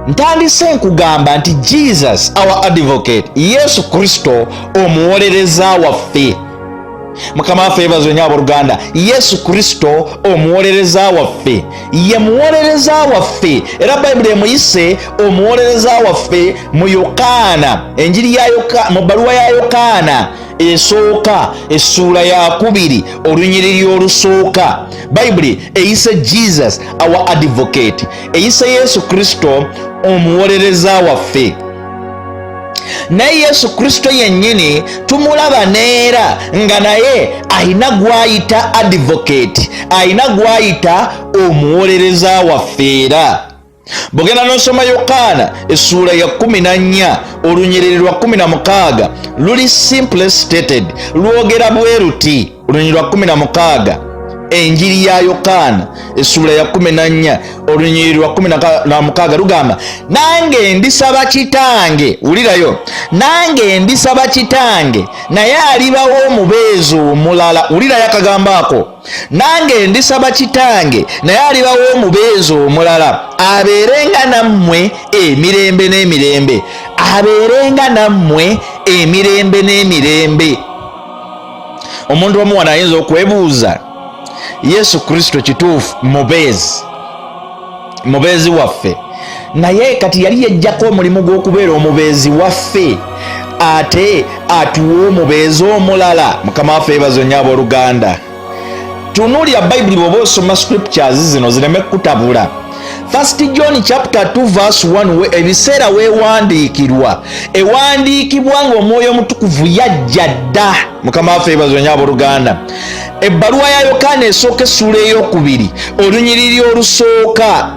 Ntandise nkugamba nti Jesus our advocate, Yesu Kristo omuwolereza waffe. Mukama waffe yeebazibwe nnyo, abooluganda. Yesu Kristo omuwolereza waffe, ye muwolereza waffe, era Bayibuli emuyise omuwolereza waffe mu Yokaana, enjiri ya mu bbaluwa ya Yokaana esooka, essuula ya 2, olunyiriri olusooka. Bayibuli eyise Jesus our advocate, eyise Yesu Kristo omuwolereza waffe. Naye Yesu Kristo yennyini tumulaba neera nga naye ayina gwayita advocate, ayina gwayita omuwolereza waffe. Era bwogenda n'osoma Yokaana essuula ya 14, olunyiriri lwa 16, luli simple stated, lwogera bwe luti. Olunyiriri lwa 16, Enjiri ya Yokaana essuula ya 14, olunyiriri lwa 16 lugamba, "Nange ndisaba Kitange," wulirayo, "nange ndisaba Kitange, naye alibawo omubeezi omulala." Wulirayo akagambo ako, "Nange ndisaba Kitange, naye alibawo omubeezi omulala, abeerenga nammwe emirembe n'emirembe." Abeerenga nammwe emirembe n'emirembe. Omuntu omu wano ayinza okwebuuza, Yesu Kristo kituufu mubeezi, mubeezi waffe, naye kati yali yejjako omulimu gw'okubeera omubeezi waffe, ate atuwa omubeezi omulala? Mukama waffe yeebazibwe nnyo, abooluganda. Tunuulira Bayibuli bw'oba osoma scriptures zino zireme kukutabula. First John chapter 2 verse 1, ebiseera weewandiikirwa, ewandiikibwa ng'Omwoyo Omutukuvu yajja dda. Mukama waffe yeebazibwe nnyo, abooluganda. Ebbaluwa ya Yokaana esooka, essuula eyokubiri, olunyiriri olusooka,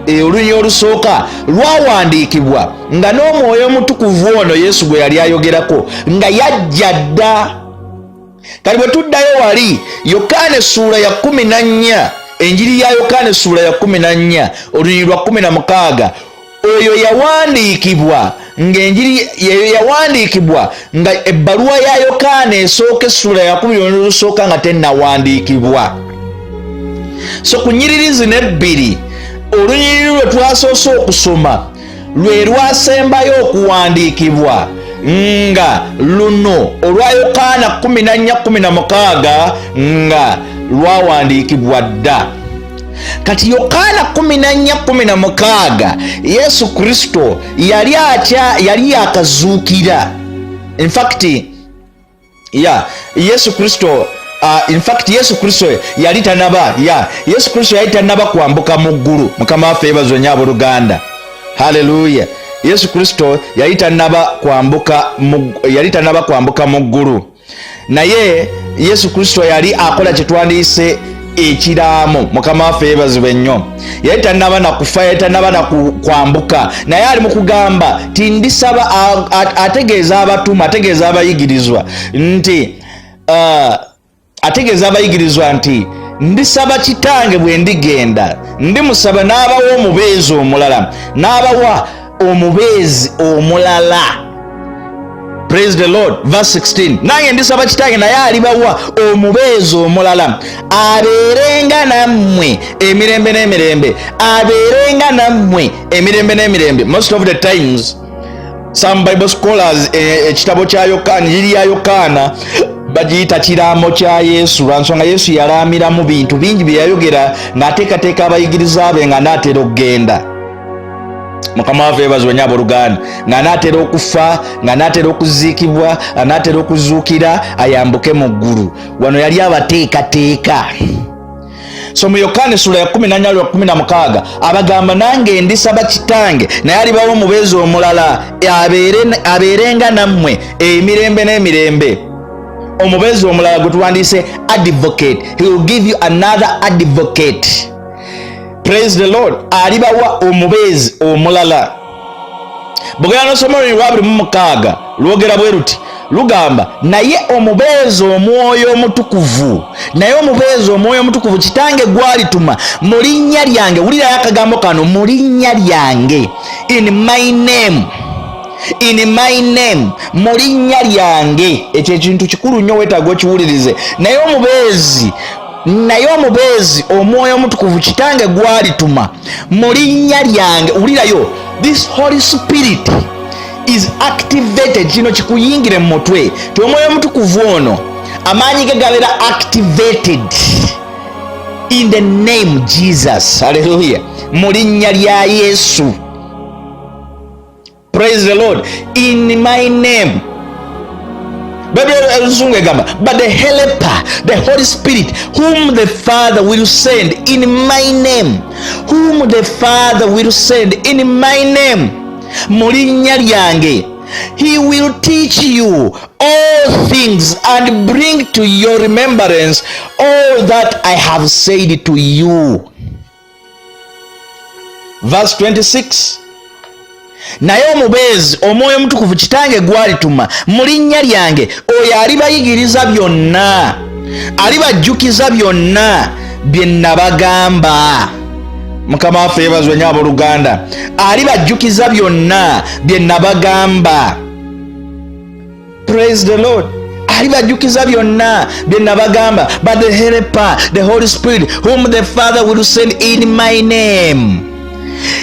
olunyiriri olusooka lwawandiikibwa nga n'Omwoyo Omutukuvu ono Yesu gwe yali ayogerako nga yajja dda. Kati bwe tuddayo wali Yokaana essuula ya 14, Enjiri ya Yokaana essuula ya 14, olunyiriri lwa 16, oyo yawandiikibwa ng'enjiri eyo yawandiikibwa nga ebbaluwa ya Yokaana esooka essuula ya 2 olusooka nga tennawandiikibwa. So ku nyiriri zino ebbiri, olunyiriri lwe twasoose okusoma lwe lwasembayo okuwandiikibwa, nga luno olwa Yokaana 14:16 nga lwawandiikibwa dda. Kati Yokaana 14:16, Yesu Kristo yali atya? Yali yakazuukira. Infact ya Yesu Kristo, infact Yesu Kristo yali tanaba, ya Yesu Kristo yali tanaba kwambuka mu ggulu. Mukama waffe yeebazibwe nnyo, abooluganda. Haleluya. Yesu Kristo yali tanaba kwambuka mu ggulu, naye Yesu Kristo yali akola kyetwandiise ekiraamo. Mukama waffe yeebazibwe nnyo. Yali tanaba nakufa, yali tanaba nakwambuka, naye ali mu kugamba ti ndisaba, ategeeza abatume, ategeeza abayigirizwa nti ndisaba Kitange, bwe ndigenda ndimusaba n'abawa omubeezi omulala, n'abawa omubeezi omulala. Praise the Lord. Verse 16, "Nange ndisaba Kitange, naye alibawa omubeezi omulala, abeerenga nammwe emirembe n'emirembe." Abeerenga nammwe emirembe n'emirembe. Most of the times Some Bible scholars, ekitabo kya Yokaana, njiri ya Yokaana bagiyita kiraamo kya Yesu lwa nsonga Yesu yalaamiramu bintu bingi bye yayogera ng'ateekateeka abayigiriza be nga anaatera okugenda. Mukama waffe yebazibwe nnyo abooluganda, ng'anaatera okufa, ng'anaatera okuziikibwa, anaatera okuzuukira ayambuke mu ggulu. Wano yali abateekateeka. So mu Yokaana essula ya 14 lwa 16 abagamba, nange ndisaba Kitange naye alibawo omubeezi omulala abeerenga nammwe emirembe n'emirembe. Omubeezi omulala gwe tuwandiise advocate, he will give you another advocate. Praise the Lord. Alibawa omubeezi omulala. Bwogera n'osoma olulimi lwa 26 lwogera bwe luti, lugamba, naye omubeezi Omwoyo Omutukuvu, naye omubeezi Omwoyo Omutukuvu Kitange gwalituma mu linnya lyange. Wulirayo akagambo kano, mu linnya lyange, in my name, in my name, mu linnya lyange. Ekyo ekintu kikulu nnyo, weetaaga okiwulirize. Naye omubeezi Omwoyo Omutukuvu Kitange gwalituma mu linnya lyange. Wulirayo, this Holy Spirit is activated. Kino kikuyingire mu mutwe ti Omwoyo Omutukuvu ono amaanyi ge gabeera activated in the name Jesus. Haleluya! Mu linnya lya Yesu. Praise the Lord. In my name. Bayibuli oluzungu egamba, but the Helper, the Holy Spirit, whom the Father will send in my name, whom the Father will send in my name, mu linnya lyange, he will teach you all things and bring to your remembrance all that I have said to you. Verse 26, naye omubeezi Omwoyo Omutukuvu Kitange gwalituma mu linnya lyange, oyo alibayigiriza byonna, alibajjukiza byonna bye nabagamba. Mukama waffe yebazwe nnyo abooluganda. Alibajjukiza byonna bye nabagamba. Praise the Lord. Alibajjukiza byonna bye nabagamba. But the Helper, the Holy Spirit, whom the Father will send in my name,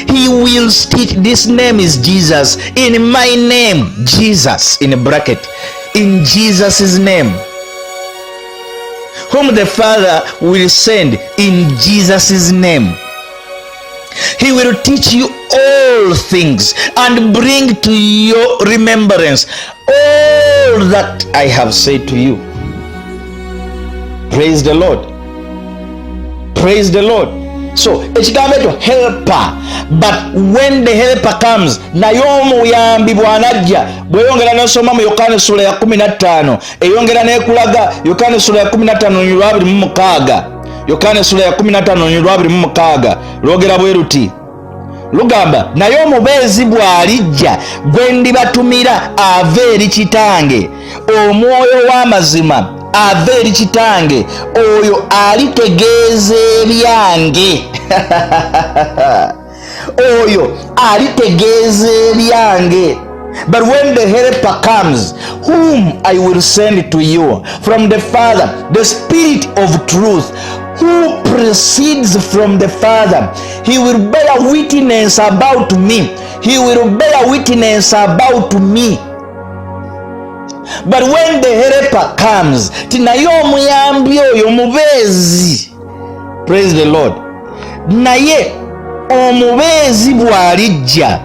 he will teach. This name is Jesus. In my name, Jesus in a bracket, in Jesus' name, whom the Father will send in Jesus' name, he will teach you all things and bring to your remembrance all that I have said to you. Praise the Lord. Praise the Lord. So ekigambo ekyo Helper, but when the Helper comes, naye omuyambi bw'anajja. Bweyongera nosoma mu Yokaana essula ya 15, eyongera nekulaga. Yokaana essula ya 15 lwa 26, Yokaana essula ya 15 lwa 26 lwogera bwe luti, lugamba, naye omubeezi bw'alijja gwe ndibatumira ava eri Kitange, Omwoyo w'amazima ava eri Kitange, oyo alitegeeza ebyange, oyo alitegeeza ebyange. But when the Helper comes, whom I will send to you from the Father, the Spirit of truth, who proceeds from the Father, he will bear witness about me. He will bear witness about me. But when the Helper comes, ti naye omuyambi oyo omubeezi, praise the Lord, naye omubeezi bw'alijja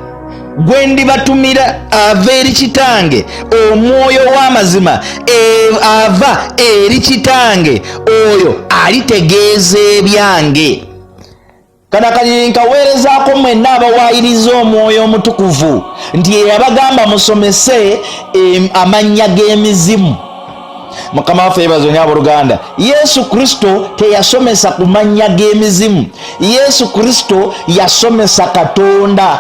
gwe ndibatumira ava eri Kitange, Omwoyo w'amazima ava eri Kitange, oyo alitegeeza ebyange. Kano akanyonyi nkaweerezaako mwenna abawaayiriza Omwoyo Omutukuvu nti yeyabagamba musomese amannya g'emizimu. Mukama waffe yebazo nyo abooluganda. Yesu Kristo teyasomesa ku mannya g'emizimu. Yesu Kristo yasomesa Katonda.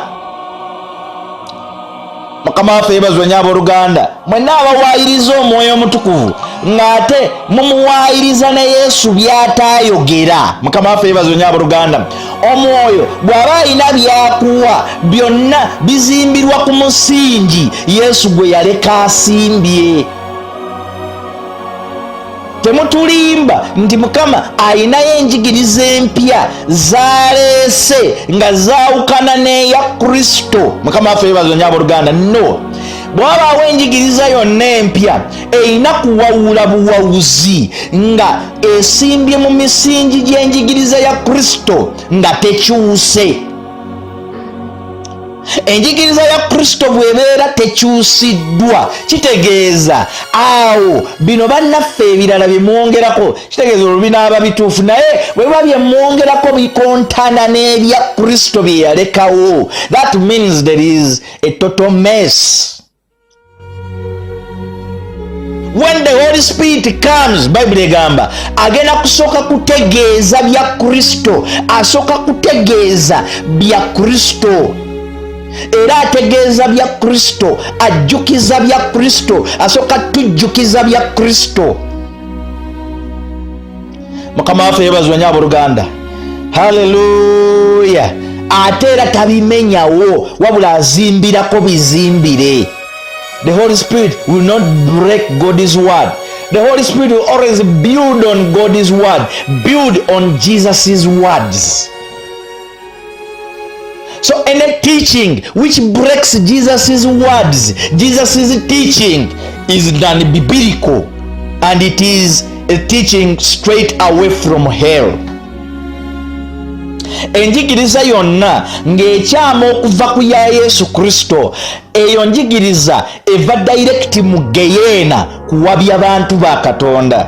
Mukama waffe yebazwe nyo abooluganda. Mwenna abawaayiriza Omwoyo Omutukuvu ng'ate mumuwaayiriza ne Yesu by'ataayogera, Mukama waffe yebazwe nyo abooluganda. Omwoyo bw'aba alina byakuwa, byonna bizimbirwa ku musingi Yesu gwe yaleka asimbye. Temutulimba nti Mukama ayinayo enjigiriza empya zaleese nga zaawukana n'eya Kristo. Mukama waffe yebazo nyo abooluganda. No, bwewabaawo enjigiriza yonna empya erina kuwawula buwawuzi nga esimbye mu misingi gy'enjigiriza ya Kristo nga tekyuse. Enjigiriza ya Kristo bw'ebeera tekyusiddwa, kitegeeza awo bino bannaffe ebirala bye mwongerako, kitegeeza olwo binaaba bituufu, naye bwe biba bye mwongerako bikontana n'ebya Kristo bye yalekawo, that means there is a total mess. When the Holy Spirit comes, Bayibuli egamba agenda kusooka kutegeeza bya Kristo, asooka kutegeeza bya Kristo, era ategeeza bya Kristo, ajjukiza bya Kristo, asooka tujjukiza bya Kristo. Mukama waffe yebazibwa nyo abooluganda. Haleluya. Ate era tabimenyawo, wabula azimbirako bizimbire. The Holy Spirit will not break God's word. The Holy Spirit will always build on God's word, build on Jesus's words. So any teaching which breaks Jesus's words, Jesus's teaching, is non-biblical, and it is a teaching straight away from hell. Enjigiriza yonna ng'ekyama okuva ku ya Yesu Kristo, eyo njigiriza eva direct mu geyeena kuwabya bantu ba Katonda.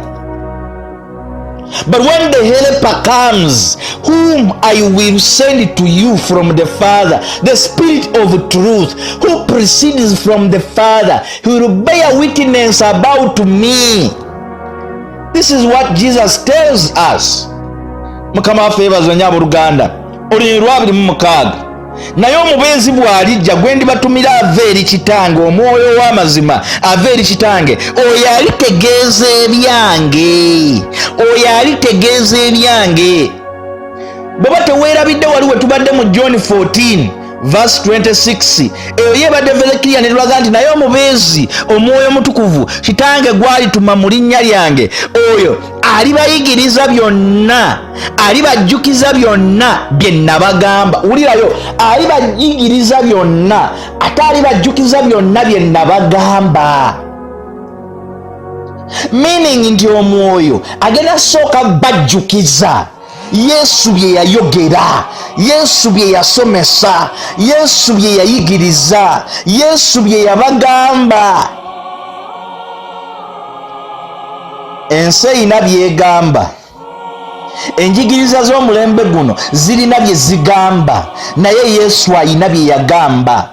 But when the Helper comes, whom I will send to you from the Father, the Spirit of truth, who proceeds from the Father, he will bear witness about me. This is what Jesus tells us. Mukama waffe yeebazibwa nnyo abooluganda. Olunyiriri lwa 26: naye omubeezi bw'alijja, gwe ndibatumira ava eri Kitange, Omwoyo ow'amazima ava eri Kitange, oyo alitegeeza ebyange, oyo alitegeeza ebyange. Bw'oba teweerabidde, wali we tubadde mu John 14 verse 26, eyo yebadde very clear, netulaga nti naye omubeezi, Omwoyo Omutukuvu, Kitange gwalituma mu linnya lyange, oyo alibayigiriza byonna, alibajjukiza byonna bye nabagamba. Wulirayo, alibayigiriza byonna ate alibajjukiza byonna bye nabagamba, meaning nti Omwoyo agenda sooka bajjukiza Yesu bye yayogera, Yesu bye yasomesa, Yesu bye yayigiriza, Yesu bye yabagamba. Ensi erina byegamba, enjigiriza z'omulembe guno zirina bye zigamba, naye Yesu ayina bye yagamba.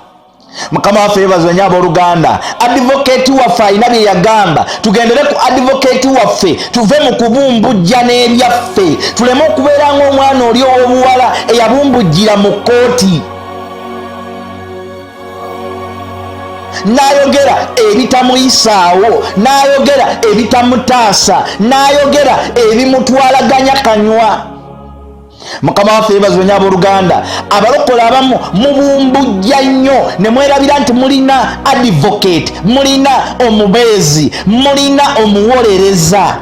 Mukama waffe yeebazibwa nnyo abooluganda. Advocate waffe alina bye yagamba. Tugendere ku advocate waffe, tuve mu kubumbujja n'ebyaffe, tuleme okubeera ng'omwana oli ow'obuwala eyabumbujjira mu kkooti n'ayogera ebitamuyisaawo, n'ayogera ebitamutaasa, n'ayogera ebimutwalaganya kanywa. Mukama waffe yebazibwe nyo abooluganda. Abalokole abamu mubumbujja nnyo ne mwerabira nti mulina advocate, mulina omubeezi, mulina omuwolereza.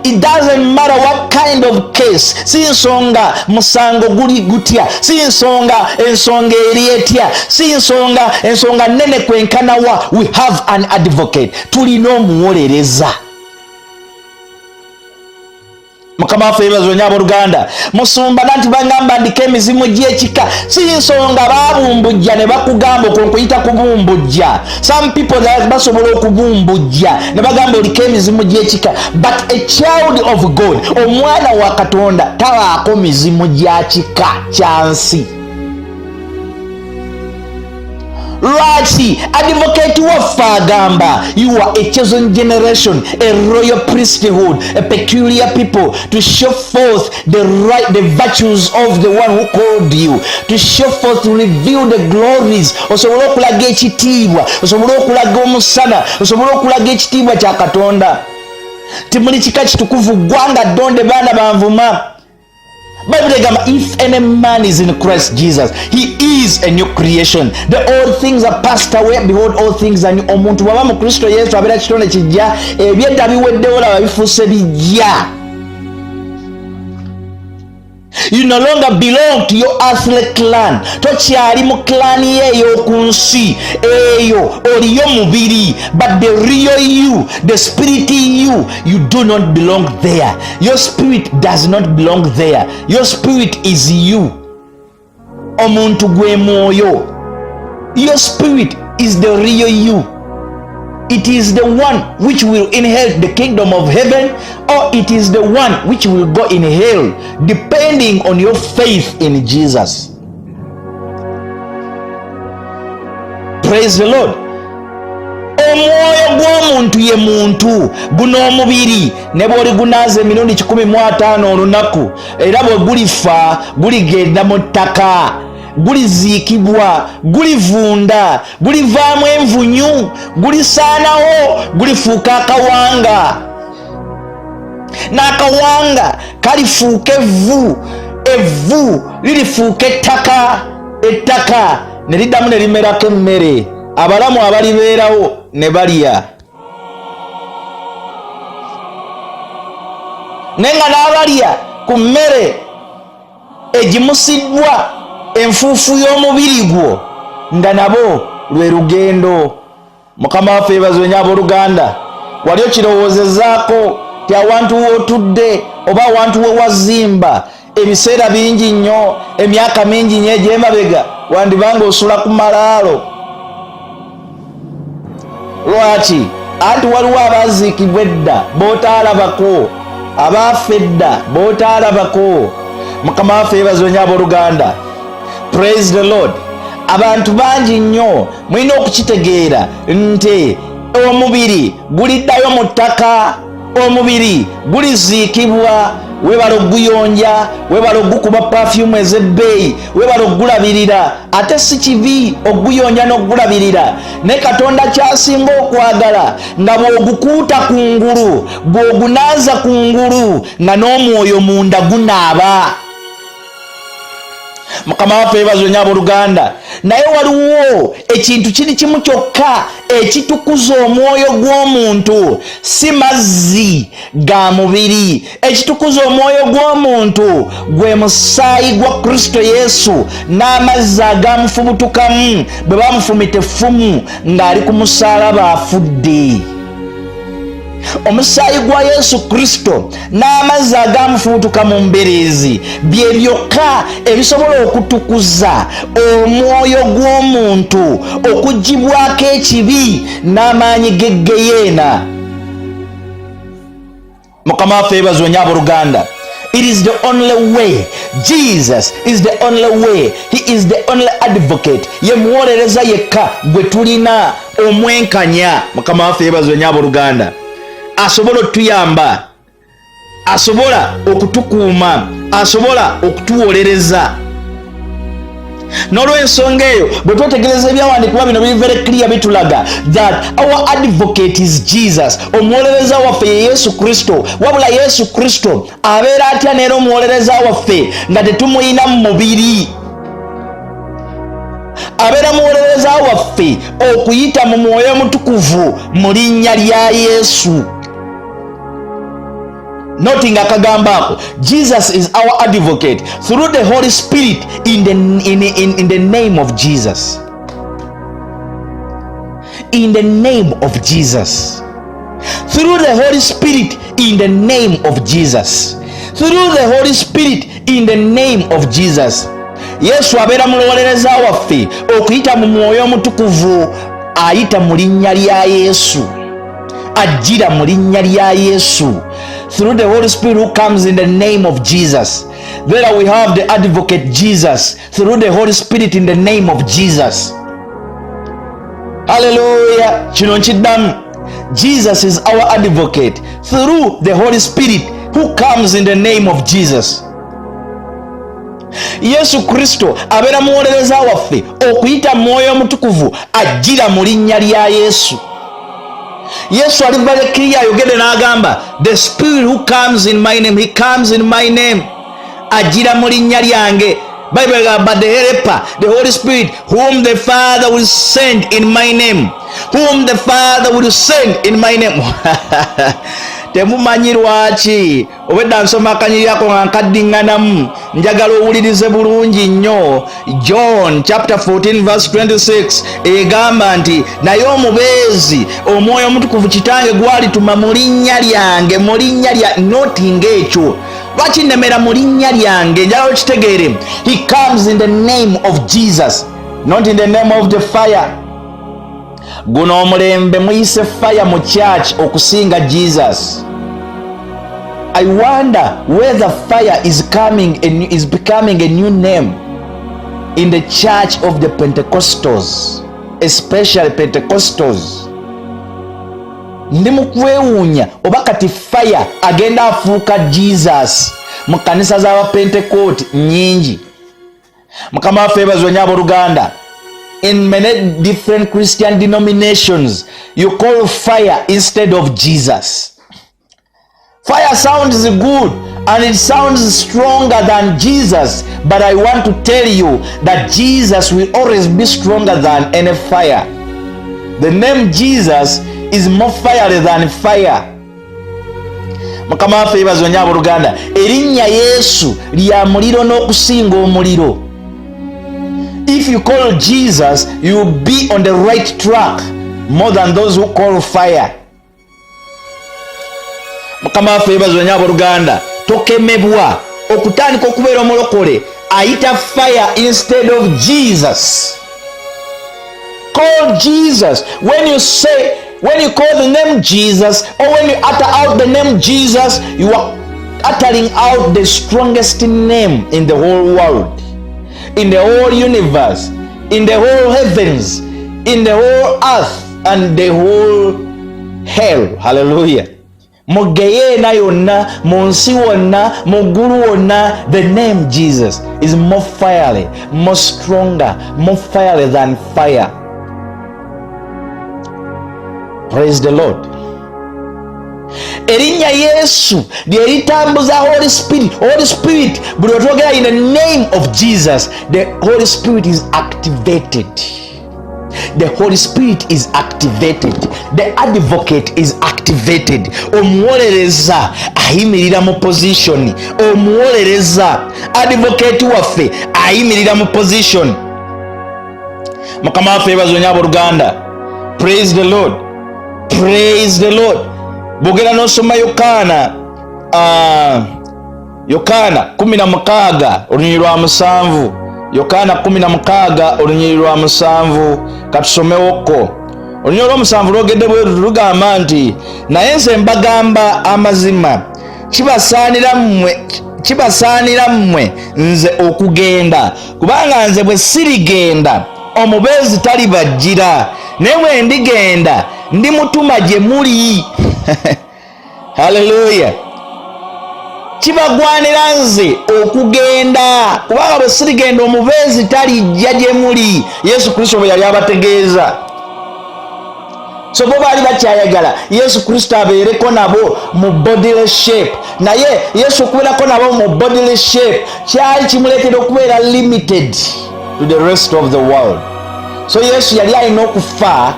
It doesn't matter what kind of case, si nsonga musango guli gutya, si nsonga ensonga eri etya, si nsonga ensonga nene kwenkanawa, we have an advocate, tulina omuwolereza. Mukama waffe yebazibwe nyo abooluganda. Musumba, nanti bagamba ndiko emizimu gy'ekika. Si nsonga babumbujja ne bakugamba, okwo nkuyita kubumbujja. Some people basobola okubumbujja ne bagamba oliko emizimu gy'ekika, but a child of God, omwana wa Katonda, tabaako mizimu gya kika kya nsi. Lwaki? Advocate waffe agamba, you are a chosen generation, a royal priesthood, a peculiar people, to show forth the, right, the virtues of the one who called you, to show forth, to reveal the glories, osobole okulaga ekitiibwa, osobole okulaga omusana, osobole okulaga ekitiibwa kya Katonda. Timuli kika kitukuvu, ggwanga ddonde, baana banvuma. Bayibuli egamba if any man is in Christ Jesus he is a new creation, the old things are passed away, behold all things are new. Omuntu bwaba mu Kristo Yesu abeera kitonde kijja, ebyedda biweddewo, laba bifuuse bijja. You no longer belong to your earthly clan. Tokyali mu clan ye ey'oku nsi eyo, oliyo mubiri, but the real you, the spirit you, you do not belong there. Your spirit does not belong there. Your spirit is you. Omuntu gwe mwoyo. Your spirit is the real you. It is the one which will inherit the kingdom of heaven, or it is the one which will go in hell, depending on your faith in Jesus. Praise the Lord. Omwoyo gw'omuntu ye muntu, guno omubiri ne bw'oligunaaza emirundi 150 olunaku, era bwe gulifa guligenda mu ttaka, guliziikibwa, gulivunda, gulivaamu envunyu, gulisaanawo, gulifuuka akawanga, n'akawanga kalifuuka evvu, evvu lirifuuka ettaka, ettaka ne liddamu ne limerako emmere, abalamu abalibeerawo ne balya. Naye nga n'abalya ku mmere egimusiddwa enfuufu y'omubiri gwo, nga nabo lwe lugendo. Mukama waffe yebazibwe nyo abooluganda. Wali okirowoozezaako ti awantu wootudde oba awantu we wazimba ebiseera bingi nnyo, emyaka mingi nnyo egy'emabega, wandibanga osula ku malaalo? Lwaki? Anti waliwo abaaziikibwa edda b'otaalabako, abaafa edda b'otaalabako. Mukama waffe yebazibwe nnyo abooluganda. Praise the Lord. Abantu bangi nnyo mulina okukitegeera nti omubiri guliddayo mu ttaka, omubiri guliziikibwa. Webala okuguyonja, webala okugukuba pafyumu ez'ebbeeyi, webala okugulabirira. Ate si kibi okuguyonja n'okugulabirira, naye Katonda kyasinga okwagala nga bw'ogukuuta ku ngulu, bw'ogunaaza ku ngulu, nga n'omwoyo munda gunaaba. Mukama waffe yebazwe nyo abooluganda. Naye waliwo ekintu kiri kimu kyokka ekitukuza omwoyo gw'omuntu, si mazzi ga mubiri. Ekitukuza omwoyo gw'omuntu gwe musaayi gwa Kristo Yesu n'amazzi agamufubutukamu bwe bamufumita effumu ng'ali ku musaalaba afudde. Omusaayi gwa Yesu Kristo n'amazzi agamufuutuka mu mbiriizi bye byokka ebisobola okutukuza omwoyo gw'omuntu okugibwako ekibi n'amaanyi g'eggeyeena. Mukama waffe yebazibwe nyo abooluganda. It is the only way. Jesus is the only way. He is the only advocate. Ye muwolereza yekka gwe tulina omwenkanya. Mukama waffe yebazibwe nyo abooluganda. Asobola otuyamba, asobola okutukuuma, asobola okutuwolereza. N'olw'ensonga eyo, bwe twetegereza ebyawandiikibwa bino, biri very clear, bitulaga that our advocate is Jesus. Omuwolereza waffe ye Yesu Kristo. Wabula Yesu Kristo abeera atya neera omuwolereza waffe nga tetumuyina mu mubiri? Abeera muwolereza waffe okuyita mu mwoyo omutukuvu mu linnya lya Yesu. Noting akagambo ako, Jesus is our advocate through the Holy Spirit in the name of Jesus. In the name of Jesus, through the Holy Spirit, in the name of Jesus, through the Holy Spirit, in the name of Jesus. Yesu abeera mulowolereza waffe okuyita mu mwoyo omutukuvu, ayita mu linnya lya Yesu, ajjira mu linnya lya Yesu, through the Holy Spirit who comes in the name of Jesus. There we have the advocate Jesus through the Holy Spirit in the name of Jesus. Haleluya. Kino nkiddamu: Jesus is our advocate through the Holy Spirit who comes in the name of Jesus. Yesu Kristo abeera muwolereza waffe okuyita mwoyo omutukuvu ajjira mu linnya lya Yesu. Yesu ali very clear, ayogedde n'agamba, "The Spirit who comes in my name, he comes in my name." Ajjira mu linnya lyange. Bible egamba, "But the Helper, the Holy Spirit, whom the Father will send in my name," whom the Father will send in my name. Temumanyi lwaki obwedda nsoma akanyirako nga nkaddiŋŋanamu. Njagala owulirize bulungi nnyo. John chapter 14 verse 26 egamba nti, "Naye omubeezi, Omwoyo Omutukuvu, Kitange gwalituma mu linnya lyange," mu linnya lya noti ng'ekyo. Lwaki nnemera mu linnya lyange? Njagala okitegeere. He comes in the name of Jesus, not in the name of the fire. Guno omulembe muyise fire mu church okusinga Jesus. I wonder whether fire is becoming a new name in the church of the Pentecostals, especially Pentecostals. Ndi mu kwewuunya oba kati fire agenda afuuka Jesus mu kanisa z'abapentekooti nyingi. Mukama waffe ebazwe nnyo, abooluganda. In many different Christian denominations, you call fire instead of Jesus. Fire sounds good and it sounds stronger than Jesus, but I want to tell you that Jesus will always be stronger than any fire. The name Jesus is more fiery than fire. Mukama waffe yeebazibwe nnyo, abooluganda. Erinnya Yesu lya muliro n'okusinga omuliro. If you call Jesus, you will be on the right track more than those who call fire. Mukama waffe yeebazibwe nnyo, abooluganda. Tokemebwa okutandika okubeera omulokole ayita fire instead of Jesus. Call Jesus. When you call the name Jesus or when you utter out the name Jesus, you are uttering out the strongest name in the whole world, in the whole universe, in the whole heavens, in the whole earth and the whole hell. Hallelujah. Mu geyeena yonna, mu nsi wonna, mu ggulu wonna, the name Jesus is more fiery, more stronger, more fiery than fire. Praise the Lord. Erinnya Yesu lye litambuza Holy Spirit. Holy Spirit, buli otwogera in the name of Jesus, the Holy Spirit is activated. The Holy Spirit is activated. The Advocate is activated. Omuwolereza ayimirira mu position. Omuwolereza, Advocate waffe, ayimirira mu position. Mukama waffe yeebazibwe nnyo, abooluganda. Praise the Lord. Praise the Lord. Bwogera n'osoma Yokaana, Yokaana 16 olunyiri lwa 7, Yokaana 16 olunyiri lwa 7, katusomewokko. Olunyiri olw'omusanvu lwogedde bwe lugamba nti, "Naye nze mbagamba amazima, kibasaanira mmwe, kibasaanira mmwe nze okugenda, kubanga nze bwe sirigenda, omubeezi talibajjira, naye bwe ndigenda, ndimutuma gye muli." Haleluya. Kibagwanira nze okugenda, kubanga bwe sirigenda, omubeezi talijja gye muli. Yesu Kristo bwe yali abategeeza. So bo baali bakyayagala Yesu Kristo abeereko nabo mu bodily shape, naye Yesu okubeerako nabo mu bodily shape kyali kimuleetera okubeera limited to the rest of the world. So Yesu yali alina okufa,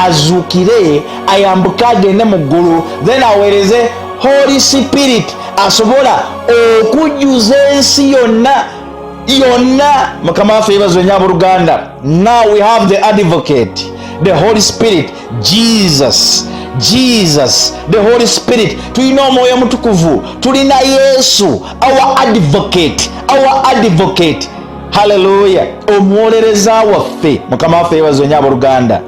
azuukire, ayambuke agende mu ggulu, then aweereze Holy Spirit asobola okujjuza ensi yonna yonna. Mukama waffe yeebazibwe nnyo, abooluganda. Now we have the Advocate, the Holy Spirit, Jesus. Jesus, the Holy Spirit. Tulina Omwoyo Omutukuvu, tulina Yesu, our Advocate, our Advocate. Haleluya. Omuwolereza waffe. Mukama waffe yeebazibwe nnyo, abooluganda.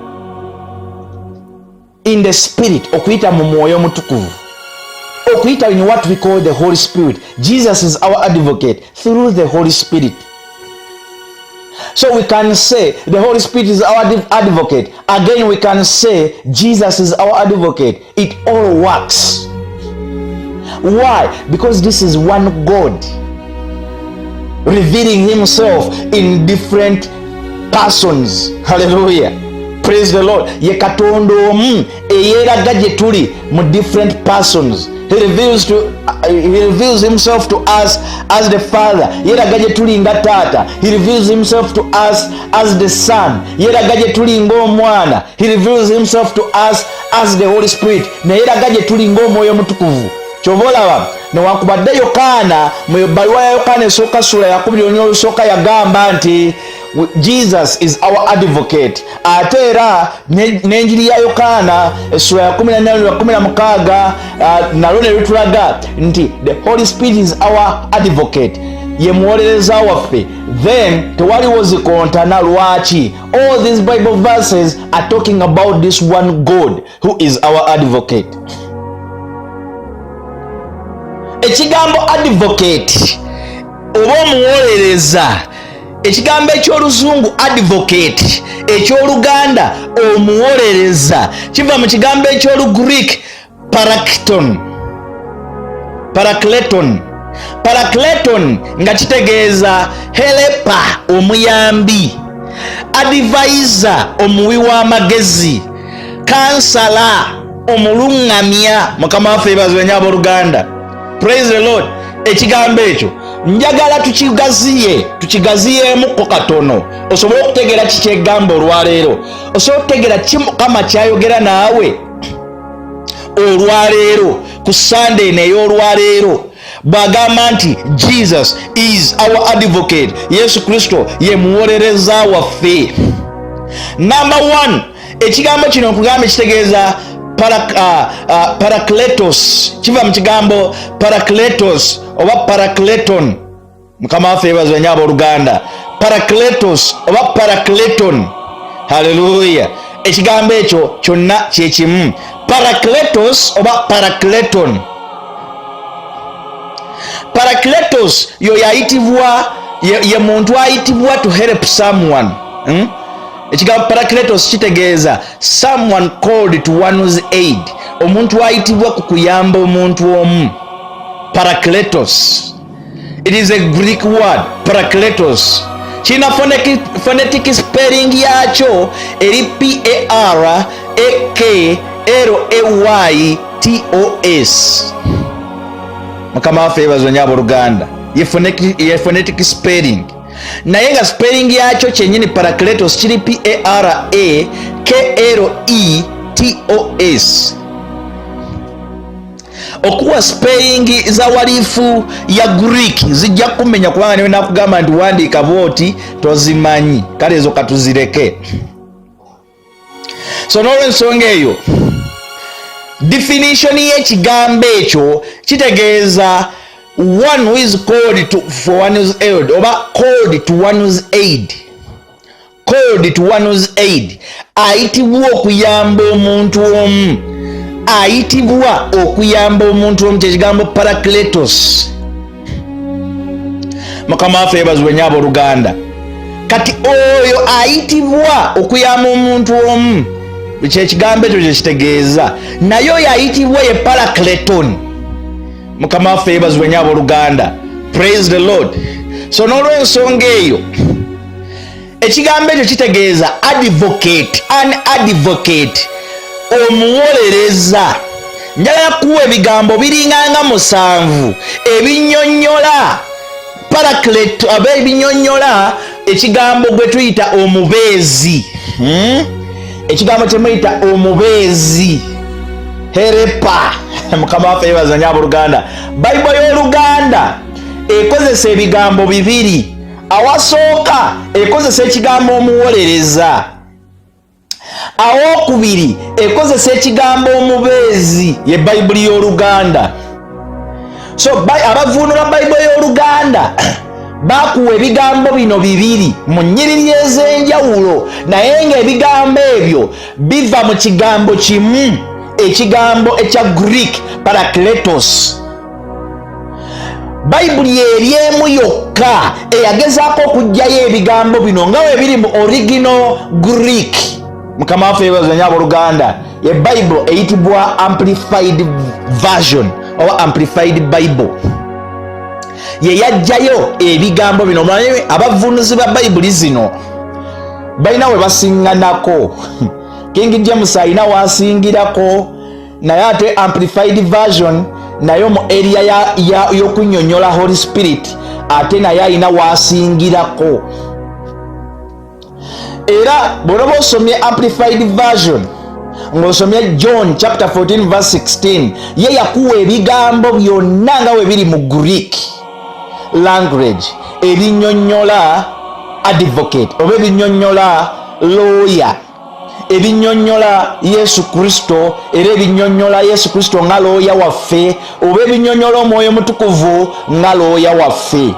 In the Spirit, okuyita mu Mwoyo Omutukuvu, okuyita in what we call the Holy Spirit, Jesus is our Advocate through the Holy Spirit. So we can say the Holy Spirit is our advocate. Again, we can say Jesus is our Advocate. It all works. Why? Because this is one God revealing himself in different persons. Hallelujah. Praise the Lord. Ye Katonda omu eyeeraga gye tuli mu different persons. He reveals himself to us as the Father. Yeeraga gye tuli nga Taata. He reveals himself to us as the Son. Yeeraga gye tuli ng'Omwana. He reveals himself to us as the Holy Spirit. Naye yeeraga gye tuli ng'Omwoyo Omutukuvu. Kyova olaba newankubadde Yokaana mu ebbaluwa ya Yokaana esooka ssuula ya 2 olusooka yagamba nti Jesus is our advocate, ate era n'enjiri ya Yokaana essula ya 14:16 nalwo ne lutulaga nti the Holy Spirit is our advocate, ye muwolereza waffe. Then tewaliwo zikontana. Lwaki? All these Bible verses are talking about this one God who is our advocate. Ekigambo advocate oba omuwolereza, ekigambo eky'Oluzungu advocate, eky'Oluganda omuwolereza, kiva mu kigambo eky'Olugreek parakton, parakleton, parakleton, nga kitegeeza helper, omuyambi, advisor, omuwi w'amagezi, counselor, omuluŋŋamya. Mukama waffe yebazibwe nnyo, abooluganda. Praise the Lord. Ekigambo ekyo njagala tukigaziye, tukigaziyeemukko katono osobole okutegeera kikyegamba olwaleero, osobole okutegeera ki Mukama kyayogera naawe olwaleero ku Sande eno ey'olwaleero, bw'agamba nti Jesus is our advocate, Yesu Kristo ye muwolereza waffe. Number one, ekigambo kino nkugamba kitegeeza parakletos. Kiva mu kigambo parakletos oba parakleton. Mukama waffe yebazibwe nnyo, abooluganda. Parakletos oba parakleton, haleluya. Ekigambo ekyo kyonna kyekimu, parakletos oba parakleton. Parakletos yoyo ayitibwa ye muntu ayitibwa to help someone, Ekigambo parakletos kitegeeza someone called to one's aid, omuntu ayitibwa ku kuyamba omuntu omu. Parakletos, it is a Greek word. Parakletos kirina phonetic spelling yakyo eri p a r a k l a y t o s. Mukama waffe yebazibwe nnyo, abooluganda. Ye phonetic spelling, naye nga spelling yakyo kyenyini parakletos kiri p a r a k l e t o s. Okuwa spelling za walifu ya Greek zijja kumenya, kubanga niwe nakugamba nti wandiika bwoti tozimanyi. Kale ezo katuzireke. So n'olwensonga eyo, definition y'ekigambo ekyo kitegeeza one who is called for one's aid oba called to one's aid, called to one's aid, ayitibwa okuyamba omuntu omu, ayitibwa okuyamba omuntu omu, kyekigambo parakletos. Mukama waffe yebazibwe nnyo, abooluganda. Kati oyo ayitibwa okuyamba omuntu omu, kyekigambo ekyo kyekitegeeza, naye oyo ayitibwa ye parakleton. Mukama waffe yebazibwe nnyo, abooluganda. Praise the Lord. So n'olwensonga eyo, ekigambo ekyo kitegeeza advocate, an advocate, omuwolereza. Njagala kuwa ebigambo biringanga 7 ebinyonnyola paraclet aba ebinyonnyola ekigambo gwe tuyita omubeezi, Ekigambo kyemuyita omubeezi, helper. Mukama waffe yebaza nnyo, abooluganda. Bayibuli y'Oluganda ekozesa ebigambo bibiri. Awasooka ekozesa ekigambo omuwolereza, awokubiri ekozesa ekigambo omubeezi, ye Bayibuli y'Oluganda. So abavuunula Bayibuli y'Oluganda bakuwa ebigambo bino bibiri mu nnyiriri ez'enjawulo, naye ng'ebigambo ebyo biva mu kigambo kimu, ekigambo ekya Greek parakletos. Bayibuli eri emu yokka eyagezaako okuggyayo ebigambo bino nga bwe biri mu original Greek. Mukama waffe yebaza nnyo, abooluganda. Ye Bayibuli eyitibwa Amplified Version oba Amplified Bible ye yajjayo ebigambo bino. Omanyi abavunuzi ba Bayibuli zino Balina we basiŋŋanako. King James alina waasingirako, naye ate Amplified Version naye mu area y'okunnyonnyola Holy Spirit ate naye alina waasingirako. Era bw'onoba osomye Amplified Version ng'osomye John chapter 14 verse 16, ye yakuwa ebigambo byonna nga we biri mu Greek language ebinnyonnyola advocate oba ebinnyonnyola lawyer, ebinnyonnyola Yesu Kristo, era ebinnyonnyola Yesu Kristo nga looya waffe oba ebinnyonnyola Omwoyo Mutukuvu nga looya waffe.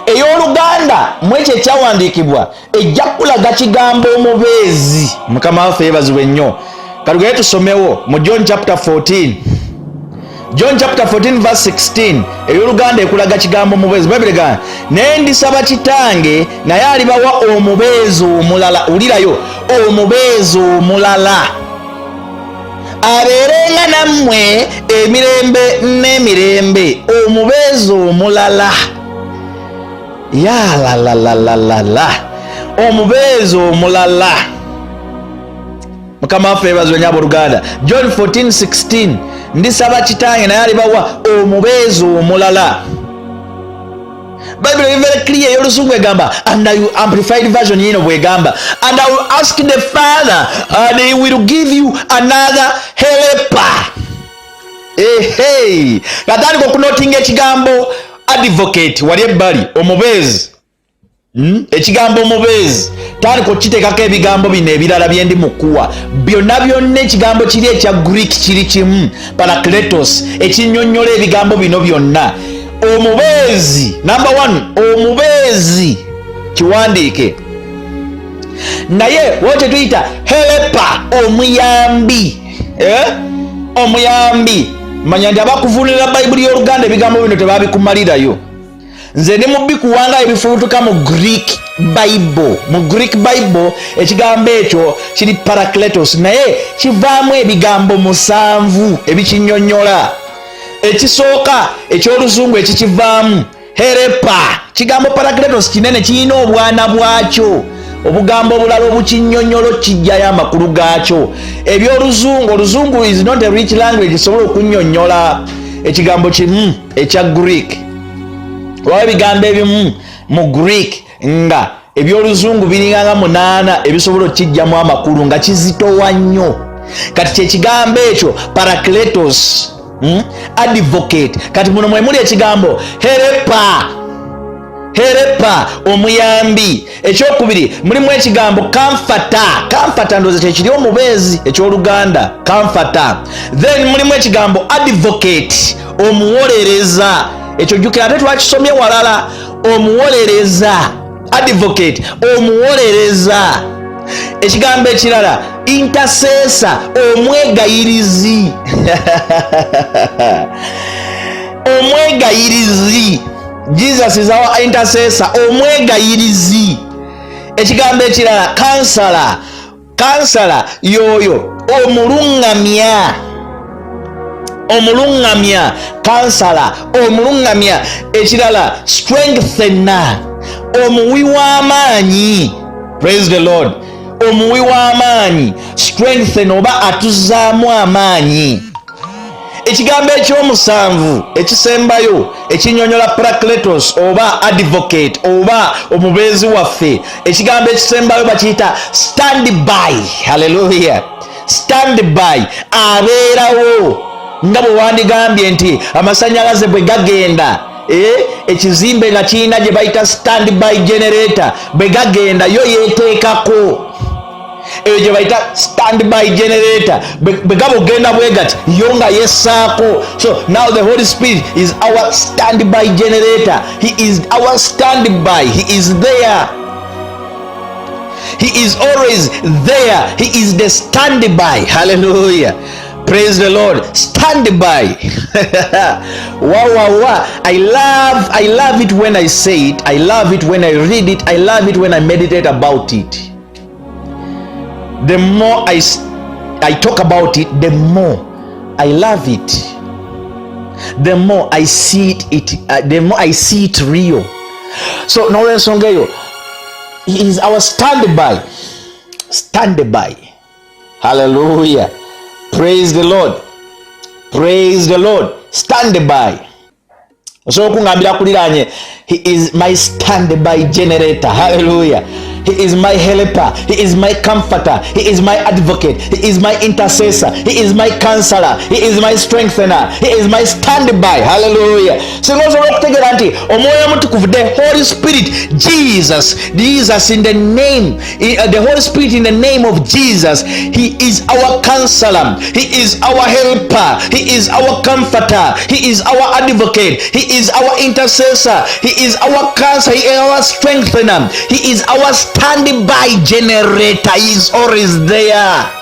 Ey'oluganda mu ekyo ekyawandiikibwa ejja kukulaga kigambo omubeezi. Mukama waffe yeebazibwe nnyo. Katugende tusomewo mu John chapter 14, John chapter 14 verse 16. Ey'oluganda ekulaga kigambo omubeezi. Bayibuli egamba, "Naye ndisaba Kitange, naye alibawa omubeezi omulala." Wulirayo, omubeezi omulala abeerenga nammwe emirembe n'emirembe. Omubeezi omulala, yalalalalala, omubeezi omulala. Mukama waffe yebazibwe nnyo, abooluganda. John 14:16, "Ndisaba Kitange, naye alibawa omubeezi omulala." Bible eri very clear. Ey'oluzungu egamba, and I will, Amplified Version yino bwegamba, "And I will ask the Father and he will give you another helper." Ehey, katandika okunotinga ekigambo advocate wali ebbali, omubeezi. Ekigambo omubeezi tandika okukiteekako ebigambo bino ebirala byendi mukuwa byonna byonna. Ekigambo kiri ekya Greek kiri kimu, parakletos, ekinyonnyola ebigambo bino byonna. Omubeezi number one, omubeezi kiwandiike, naye wo kyetuyita helper, omuyambi, eh? Omuyambi. Manya nti abakuvunira Bayibuli y'oluganda ebigambo bino tebabikumalirayo. Nze ndi mubikuwanga ebifulutuka mu Greek Bible. Mu Greek Bible ekigambo ekyo kiri parakletos, naye kivaamu ebigambo musanvu ebikinyonnyola. Ekisooka ekyoluzungu ekikivaamu, helper. Kigambo parakletos kinene, kirina obwana bwakyo, obugambo obulala obukinyonnyola kijjayo amakulu gaakyo. Ebyoluzungu, oluzungu is not a rich language esobola okunyonnyola ekigambo kimu ekya Greek. Waba ebigambo ebimu mu Greek nga ebyoluzungu biringanga munaana ebisobola okukijjamu amakulu, nga kizitowa nnyo. Kati kyekigambo ekyo parakletos, Advocate. Kati muno mwemuli ekigambo helper, helper, omuyambi. Ekyokubiri mulimu ekigambo comforter. Comforter ndowooza kyekiri omubeezi ekyoluganda, comforter. Then mulimu ekigambo advocate, omuwolereza. Ekyo jjukira ate twakisomye walala. Omuwolereza, advocate, omuwolereza. Ekigambo ekirala, intercessor, omwegayirizi, omwegayirizi. Jesus is our intercessor, omwegayirizi. Ekigambo ekirala, counselor. Counselor yoyo omuluŋŋamya, omuluŋŋamya, counselor, omuluŋŋamya. Ekirala, strengthener, omuwi w'amaanyi. Praise the Lord. Omuwi w'amaanyi, strengthen, oba atuzaamu amaanyi. Ekigambo ekyomusanvu ekisembayo ekinyonyola parakletos oba advocate oba omubeezi waffe, ekigambo ekisembayo bakiyita stand by. Halleluya. Stand by, abeerawo nga bwe wandigambye nti amasanyalaze bwe gagenda, ekizimbe nga kirina gye bayita stand by generator, bwe gagenda yo yeteekako eyo gye bayita stand by generator. Bwe gaba ogenda bwe gati, yo nga yessaako. So now the Holy Spirit is our stand by generator. He is our stand by. He is there, he is always there. He is the standby. Hallelujah. Praise the Lord. Stand by. Wow. I love it when I say it, I love it when I read it, I love it when I meditate about it. The more I talk about it, the more I love it, the more I see it, the more I see it real. So n'olwensonga eyo, He is our standby. Standby. Hallelujah. Praise the Lord. Praise the Lord. Standby. Osobola okungambira kuliraanye, he is my standby generator. Hallelujah. He is my helper. He is my comforter. He is my advocate. He is my intercessor. He is my counselor. He is my strengthener. He is my standby. Hallelujah. Singa osobola okutegeera nti Omwoyo Omutukuvu, the Holy Spirit, Jesus, Jesus in the name, the Holy Spirit in the name of Jesus, he is our counselor. He is our helper. He is our comforter. He is our advocate. He is our intercessor. He is our counselor. He is our strengthener. He is our standby generator. He is always there.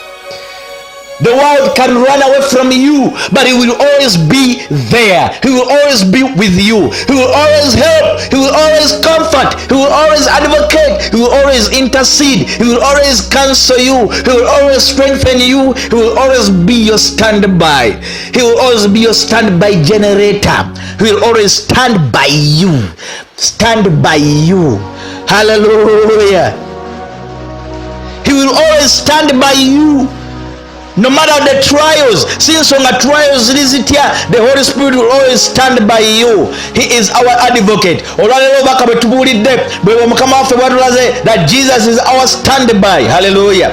The world can run away from you, but he will always be there. He will always be with you. He will always help. He will always comfort. He will always advocate. He will always intercede. He will always counsel you. He will always strengthen you. He will always be your standby. He will always be your standby generator. He will always stand by you. Stand by you. Hallelujah. He will always stand by you. No matter the trials, si nsonga trials ziri zitya, the Holy Spirit will always stand by you. He is our advocate. Olwaleero obubaka bwe tubuulidde bwe Mukama waffe bwatulaze that Jesus is our standby. Hallelujah.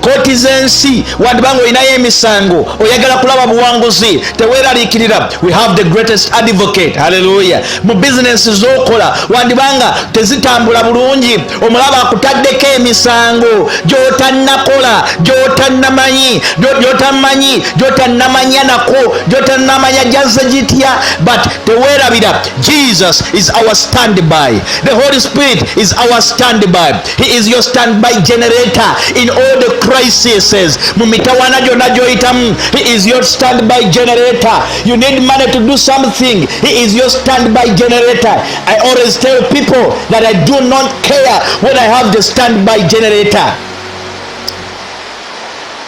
Kooti z'ensi wandibanga olinayo emisango, oyagala kulaba buwanguzi, teweeraliikirira, we have the greatest advocate. Haleluya. Mu bizinensi z'okola wandibanga tezitambula bulungi, omulaba akutaddeko emisango gy'otannakola, gy'otannamanyi, gy'otamanyi, gy'otannamanya nako, gy'otannamanya jazze gitya, but teweerabira, Jesus is our standby. The Holy Spirit is our standby. He is your standby generator in all the crises. Mu mitawaana gyonna gy'oyitamu, he is your standby generator. You need money to do something, he is your standby generator. I always tell people that I do not care when I have the standby generator.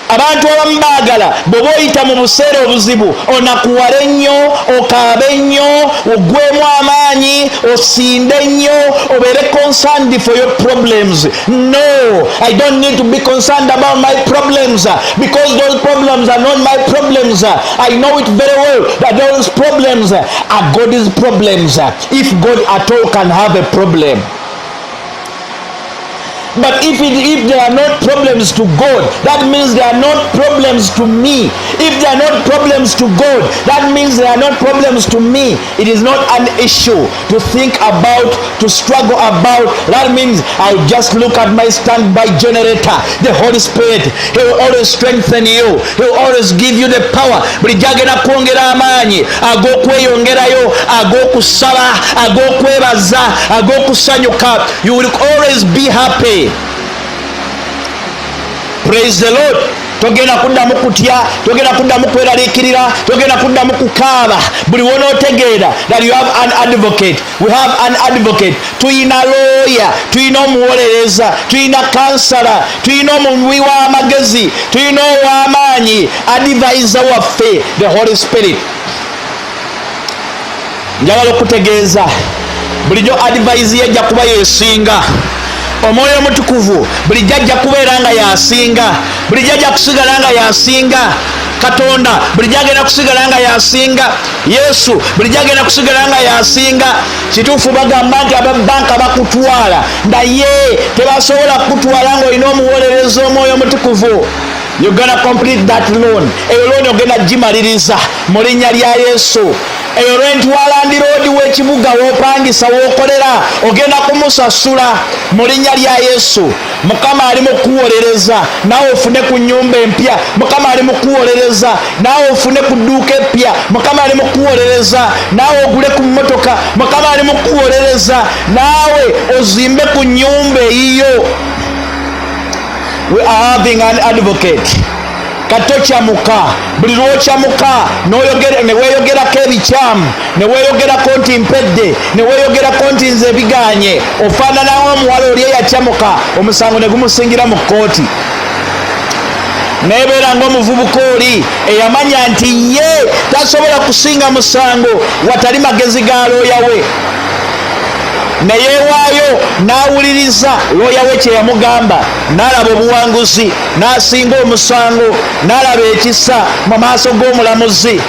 Abantu abamu baagala bw'oba oyita mu buseera obuzibu onakuwale nnyo, okaabe nnyo, ogwemu amaanyi, osinde nnyo, obeere concerned for your problems. No, I don't need to be concerned about my problems, because those problems are not my problems. I know it very well that those problems are God's problems, if God at all can have a problem. But if they are not problems to God, that means they are not problems to me. If they are not problems to God, that means they are not problems to me. It is not an issue to think about, to struggle about. That means I'll just look at my standby generator, the Holy Spirit. He will always strengthen you. He will always give you the power. Bulijjo agenda kwongera amaanyi ag'okweyongerayo, ag'okusaba, ag'okwebaza, ag'okusanyuka. You will always be happy. Praise the Lord. Togenda kuddamu kutya, togenda kuddamu kweraliikirira, togenda kuddamu kukaaba. Buli wonootegeera that you have an advocate. We have an advocate. Tuyina looya, tuyina omuwolereza, tuyina counselor, tuyina omuwi w'amagezi, tuyina ow'amaanyi, advisor waffe, the Holy Spirit. Njagala okutegeeza, bulijjo advice ye ejja kuba yesinga. Omwoyo Omutukuvu bulijjo ajja kubeera nga yasinga, bulijjo ajja kusigala nga yasinga. Katonda bulijjo agenda kusigala nga yasinga. Yesu bulijjo agenda kusigala nga yasinga. Kituufu bagamba nti ababanka bakutwala, naye tebasobola kukutwala ng'olina omuwolereza, Omwoyo Omutukuvu. You're gonna complete that loan. Eyo loan ogenda gimaliriza mu linnya lya Yesu. Eyo rent wa landlord w'ekibuga w'opangisa, w'okolera, ogenda kumusasula mu linnya lya Yesu. Mukama ali mu kuwolereza naawe ofune ku nnyumba empya. Mukama ali mu kuwolereza naawe ofune ku dduuka epya. Mukama ali mu kuwolereza naawe ogule ku mmotoka. Mukama ali mu kuwolereza naawe ozimbe ku nnyumba eyiyo. We are having an advocate. Katokyamuka. Buli lwokyamuka ne weeyogerako ebikyamu, ne weeyogerako nti mpedde, ne weeyogerako nti nze biganye, ofaananawo omuwala oli eyakyamuka omusango ne gumusingira mu kkooti, nebeera ng'omuvubuka oli eyamanya nti ye tasobola kusinga musango watali magezi ga looya we. Ne yeewaayo n'awuliriza looya we kye yamugamba, n'alaba obuwanguzi, n'asinga omusango, n'alaba ekisa mu maaso g'omulamuzi.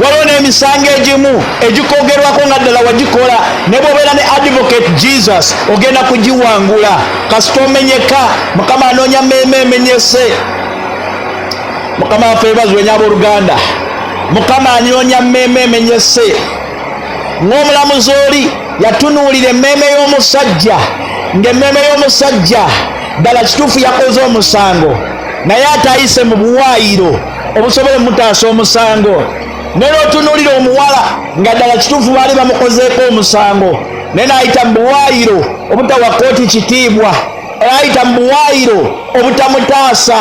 Waliwo n'emisango egimu egikogerwako nga ddala wagikola, ne bw'obeera ne Advocate Jesus ogenda kugiwangula kasita omenyeka. Mukama anoonya mmeeme emenyese. Mukama waffe ebazwe nnyo, abooluganda. Mukama anoonya mmeeme emenyese. Ng'omulamuzi oli yatunuulira emmeeme y'omusajja, ng'emmeeme y'omusajja ddala kituufu yakoze omusango, naye ate ayise mu buwaayiro obusobola omutaasa omusango. Ne lwotunuulira omuwala, nga ddala kituufu baali bamukozeeko omusango, naye n'ayita mu buwaayiro obutawa kooti kitiibwa, ayita mu buwaayiro obutamutaasa,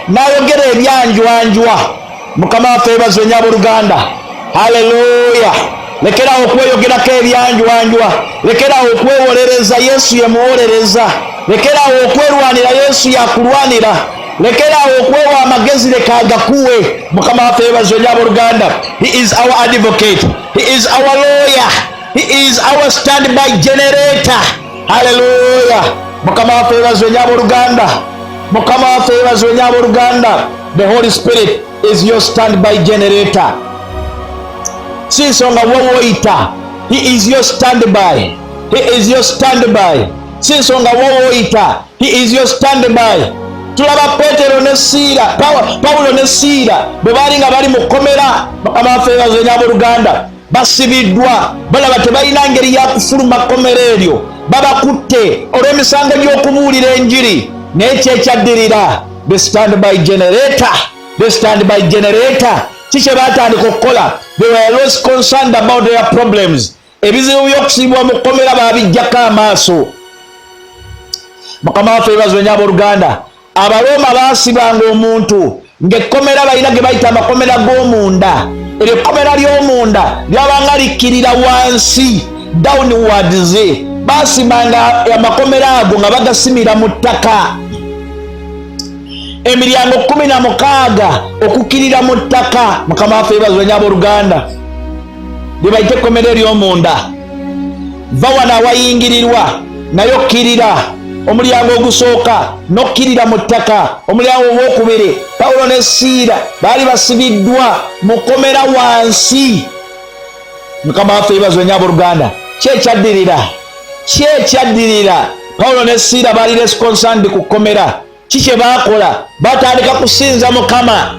n'ayogera ebyanjwanjwa. Mukama waffe ebazwe nnyo, abooluganda. Haleluya! Lekerawo okweyogerako ebyanjwanjwa, lekerawo okwewolereza. Yesu ye muwolereza. Lekerawo okwerwanira, Yesu yakulwanira. Lekerawo okwewa amagezi, leka agakuwe. Mukama waffe ebazwe nnyo, abooluganda. He is our advocate, he is our lawyer, he is our standby generator. Haleluya! Mukama waffe ebazwe nnyo, abooluganda. Mukama waffe ebazwe nnyo, abooluganda. The Holy Spirit is your standby generator. Si nsonga wowoyita, he is your standby, he is your standby. Si nsonga wowoyita, he is your standby. Tulaba Petero ne Siira, Pawulo ne Siira bwe baali nga bali mu kkomera. Mukama waffe ebazwe nnyo, abooluganda. Basibiddwa, balaba tebalina ngeri ya kufuluma kkomera eryo, babakutte olw'emisango gy'okubuulira enjiri. Naye kyekyaddirira, the standby generator, the standby generator, ki kye baatandika okukola? They were less concerned about their problems. Ebizibu by'okusibibwa mu kkomera baabijjako amaaso. Mukama waffe ebazwe nnyo, abooluganda. Abarooma baasibanga omuntu ng'ekkomera balina ge bayita amakomera g'omunda. Eryo ekkomera ly'omunda lyabanga likkirira wansi, downwards. Baasimanga amakomera ago nga bagasimira mu ttaka, emiryango 16 okukkirira mu ttaka. Mukama waffe ebazwe nnyo, abooluganda. Lye bayita ekkomera ery'omunda. Va wano awayingirirwa, naye okkirira omulyango ogusooka n'okkirira mu ttaka, omulyango ogwokubiri. Pawulo ne Siira baali basibiddwa mu kkomera wansi. Mukama waffe ebazwe nnyo, abooluganda. Ki ekyaddirira? Ki ekyaddirira? Pawulo ne Siira baali less concerned ku kkomera. Ki kye baakola? Batandika kusinza Mukama,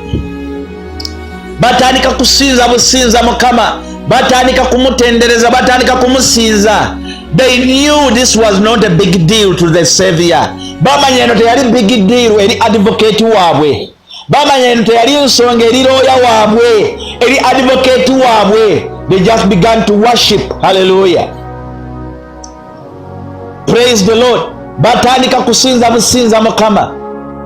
batandika kusinza businza Mukama, batandika kumutendereza, batandika kumusinza. They knew this was not a big deal to the Savior. Bamanya eno teyali big deal eri advocate waabwe. Bamanya eno teyali nsonga eri looya waabwe, eri advocate waabwe. They just began to worship. Hallelujah, praise the Lord. Batandika kusinza businza Mukama.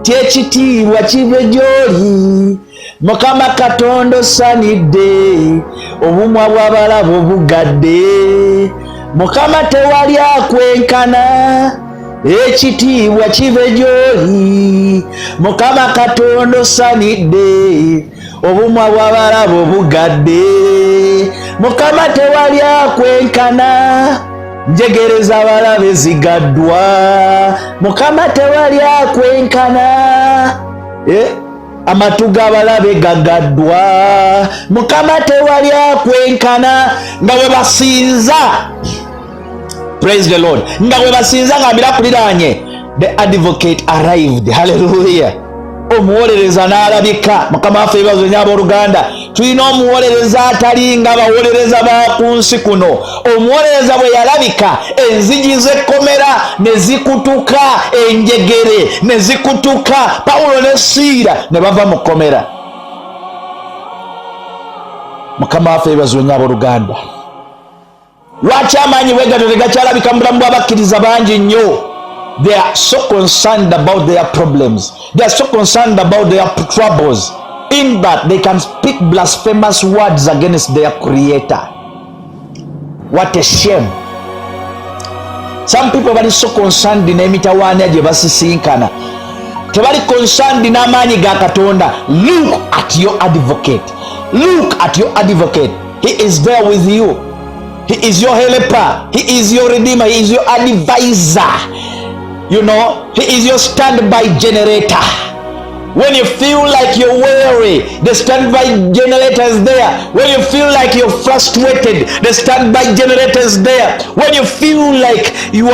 Tyekitiibwa kive gy'oli, Mukama Katonda osanidde, obumwa bw'abalaba obugadde. Mukama, tewali akwenkana. Ekitiibwa kive gy'oli, Mukama Katonda osanidde, obumwa bw'abalaba obugadde. Mukama, tewali akwenkana. Njegereza abalabe zigaddwa. Mukama, tewali akwenkana. Eh? Amatu g'abalabe gagaddwa. Mukama, tewali akwenkana. Nga bwe basinza, praise the Lord, nga bwe basinza nga mbirakuliranye, the advocate arrived. Hallelujah! Omuwolereza n'alabika. Mukama waffe ebazo nnyo, abooluganda. Tulina omuwolereza atali nga bawolereza ba ku nsi kuno. Omuwolereza bwe yalabika, enzigi z'ekkomera ne zikutuka, enjegere ne zikutuka, Pawulo ne Siira ne bava mu kkomera. Mukama waffe ebazo nnyo, abooluganda. Lwaki amaanyi bwe gato tegakyalabika mu bulamu bw'abakkiriza bangi nnyo? They are so concerned about their problems, they are so concerned about their troubles, in that they can speak blasphemous words against their Creator. What a shame! Some people bali so concerned n'emitawaanya gye basisinkana, tebali concerned n'amaanyi ga Katonda. Look at your advocate, look at your advocate. He is there with you. He is your helper. He is your redeemer. He is your advisor. He is your standby generator. When you feel like you're weary, the standby generator is there. When you feel like you're frustrated, the standby generator is there. When you feel like your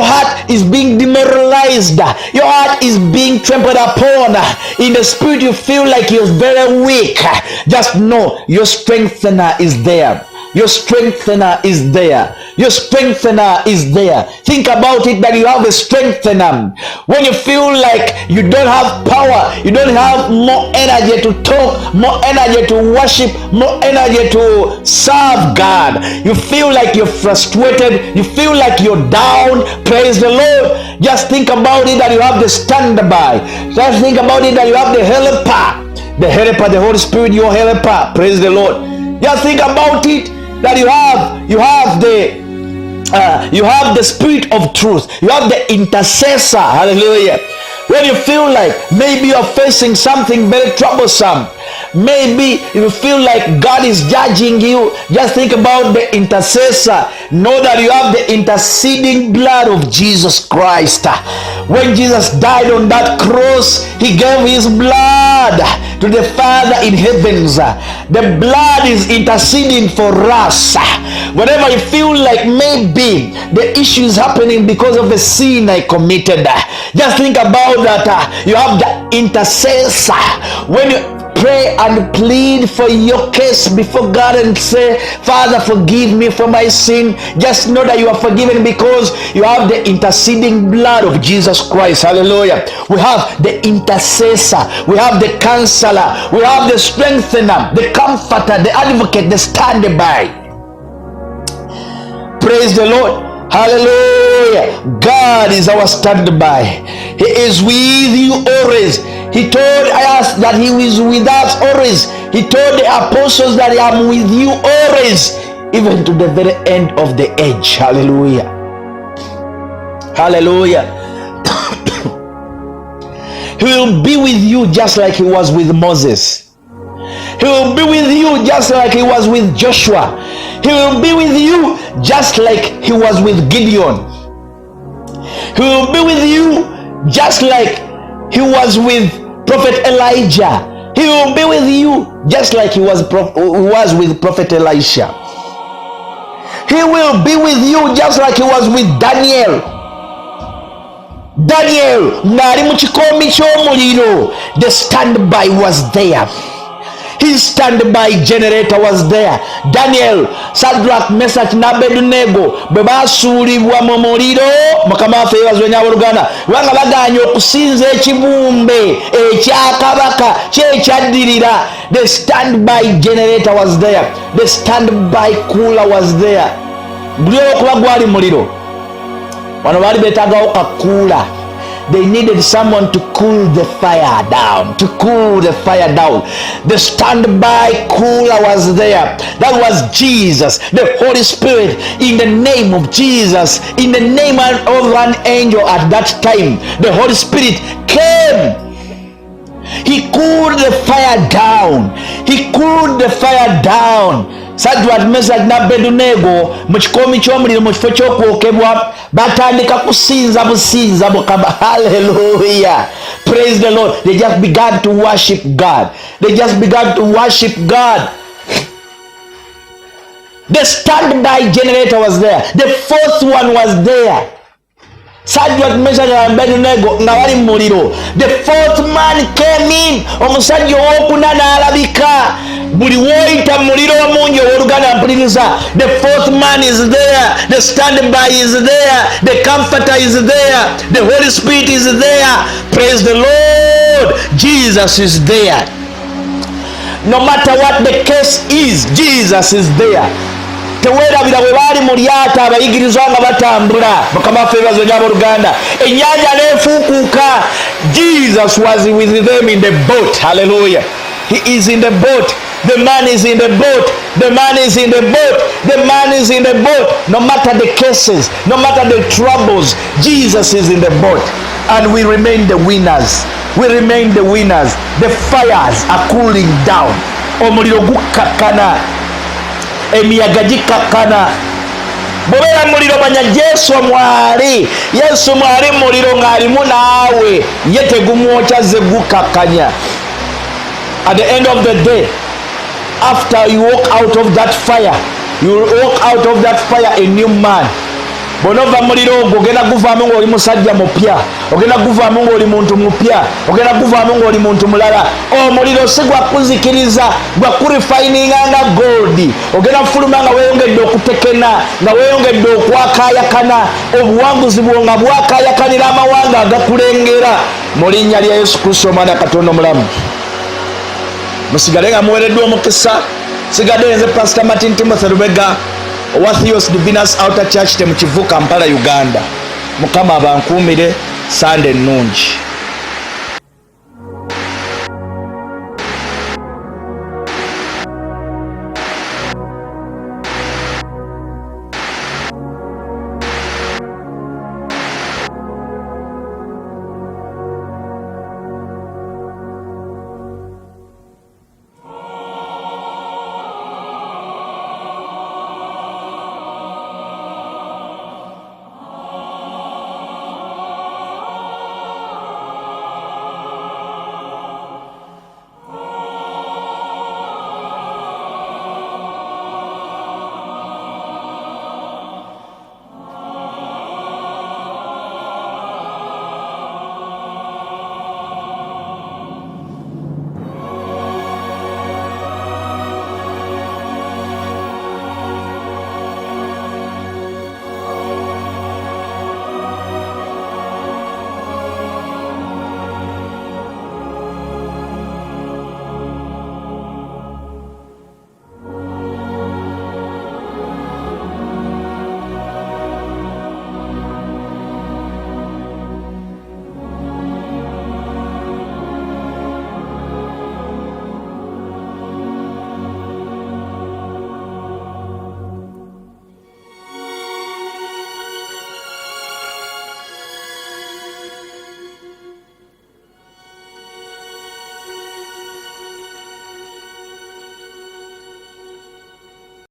heart is being demoralized, your heart is being trampled upon, in the spirit you feel like you're very weak, just know your strengthener is there. Your strengthener is there. Your strengthener is there. Think about it, that you have a strengthener. When you feel like you don't have power, you don't have more energy to talk, more energy to worship, more energy to serve God, you feel like you're frustrated, you feel like you're down, praise the Lord. Just think about it, that you have the standby. Just think about it, that you have the helper. The helper, the Holy Spirit, your helper. Praise the Lord. Just think about it, that you have the spirit of truth. You have the intercessor. Hallelujah. When you feel like maybe you are facing something very troublesome, maybe you feel like God is judging you, just think about the intercessor. Know that you have the interceding blood of Jesus Christ. When Jesus died on that cross, he gave his blood to the Father in heavens. The blood is interceding for us. Whenever you feel like maybe the issue is happening because of the sin I committed, just think about that. You have the intercessor. When you pray and plead for your case before God and say, "Father, forgive me for my sin," just know that you are forgiven because you have the interceding blood of Jesus Christ. Hallelujah. We have the intercessor, we have the counselor, we have the strengthener, the comforter, the advocate, the standby. Praise the Lord. Hallelujah. God is our standby. He is with you always. He told us that he is with us always. He told the apostles that "I am with you always, even to the very end of the age." Hallelujah. Hallelujah. He will be with you just like he was with Moses. He will be with you just like he was with Joshua. He will be with you just like he was with Gideon. He will be with you just like he was with Prophet Elijah. He will be with you just like he was with Prophet Elisha. He will be with you just like he was with Daniel. Daniel ng'ali mu kikoomi ky'omuliro, the standby was there. His standby generator was there. Daniel, Shadrach, Meshach ne Abedunego bwe basuulibwa mu muliro, Mukama waffe yeebazibwe nnyo abooluganda, kubanga bagaanye okusinza ekibumbe ekya kabaka kyekyaddirira, the standby generator was there. The standby cooler was there. Guli olwokuba gwali muliro, wano baali beetaagawo ka cooler. They needed someone to cool the fire down, to cool the fire down. The standby cooler was there. That was Jesus, the Holy Spirit. In the name of Jesus, in the name of an angel at that time, the Holy Spirit came. He cooled the fire down. He cooled the fire down. Shadrach, Meshach ne Abedunego mu kikoomi ky'omuliro, mu kifo ky'okwokebwa, batandika kusinza businza Mukama. Hallelujah. Praise the Lord. They just began to worship God. They just began to worship God. The standby generator was there. The fourth one was there. Shadrach, Meshach and Abednego nga bali mu muliro, the fourth man came in. Omusajja owokuna n'alabika. Buli woyita mu muliro omungi, owooluganda mpuliriza, the fourth man is there. The standby is there. The comforter is there. The Holy Spirit is there. Praise the Lord. Jesus is there. No matter what the case is, Jesus is there. Teweerabira bwe baali mu lyato abayigirizwa nga batambula, Mukama waffe yeebazibwe nnyo abooluganda, ennyanja neefuukuuka. Jesus was with them in the boat. Hallelujah. He is in the boat. The man is in the boat. The man is in the boat. The man is in the boat. No matter the cases, no matter the troubles, Jesus is in the boat, and we remain the winners. We remain the winners. The fires are cooling down. Omuliro gukkakkana. Emiyaga gikakkana. Bwobeera muliro, manya Yesu mwali, Yesu mwali muliro ng'alimu naawe, ye tegumwokya, ze gukakkanya. At the end of the day, after you walk out of that fire, you walk out of that fire a new man. Bwonova muliro ogwo, ogenda guvaamu ngaoli musajja mupya, ogenda guvaamu ngaoli muntu mupya, ogenda guvaamu ngaoli muntu mulala. Omuliro si gwakuzikiriza, gwakurefininga nga gold. Ogenda kufuluma nga weyongedde okutekena, nga weyongedde okwakayakana, obuwanguzi bwo nga bwakayakanira amawanga agakulengera, mu linnya lya Yesu Kristo, Omwana Katonda omulamu. Musigale nga muwereddwa omukisa. Sigadde nze Pastor Martin Timothy Lubega owa Theos Divinus Outer Church Temukivu, Kampala, Uganda. Mukama abankuumire. Sande ennungi.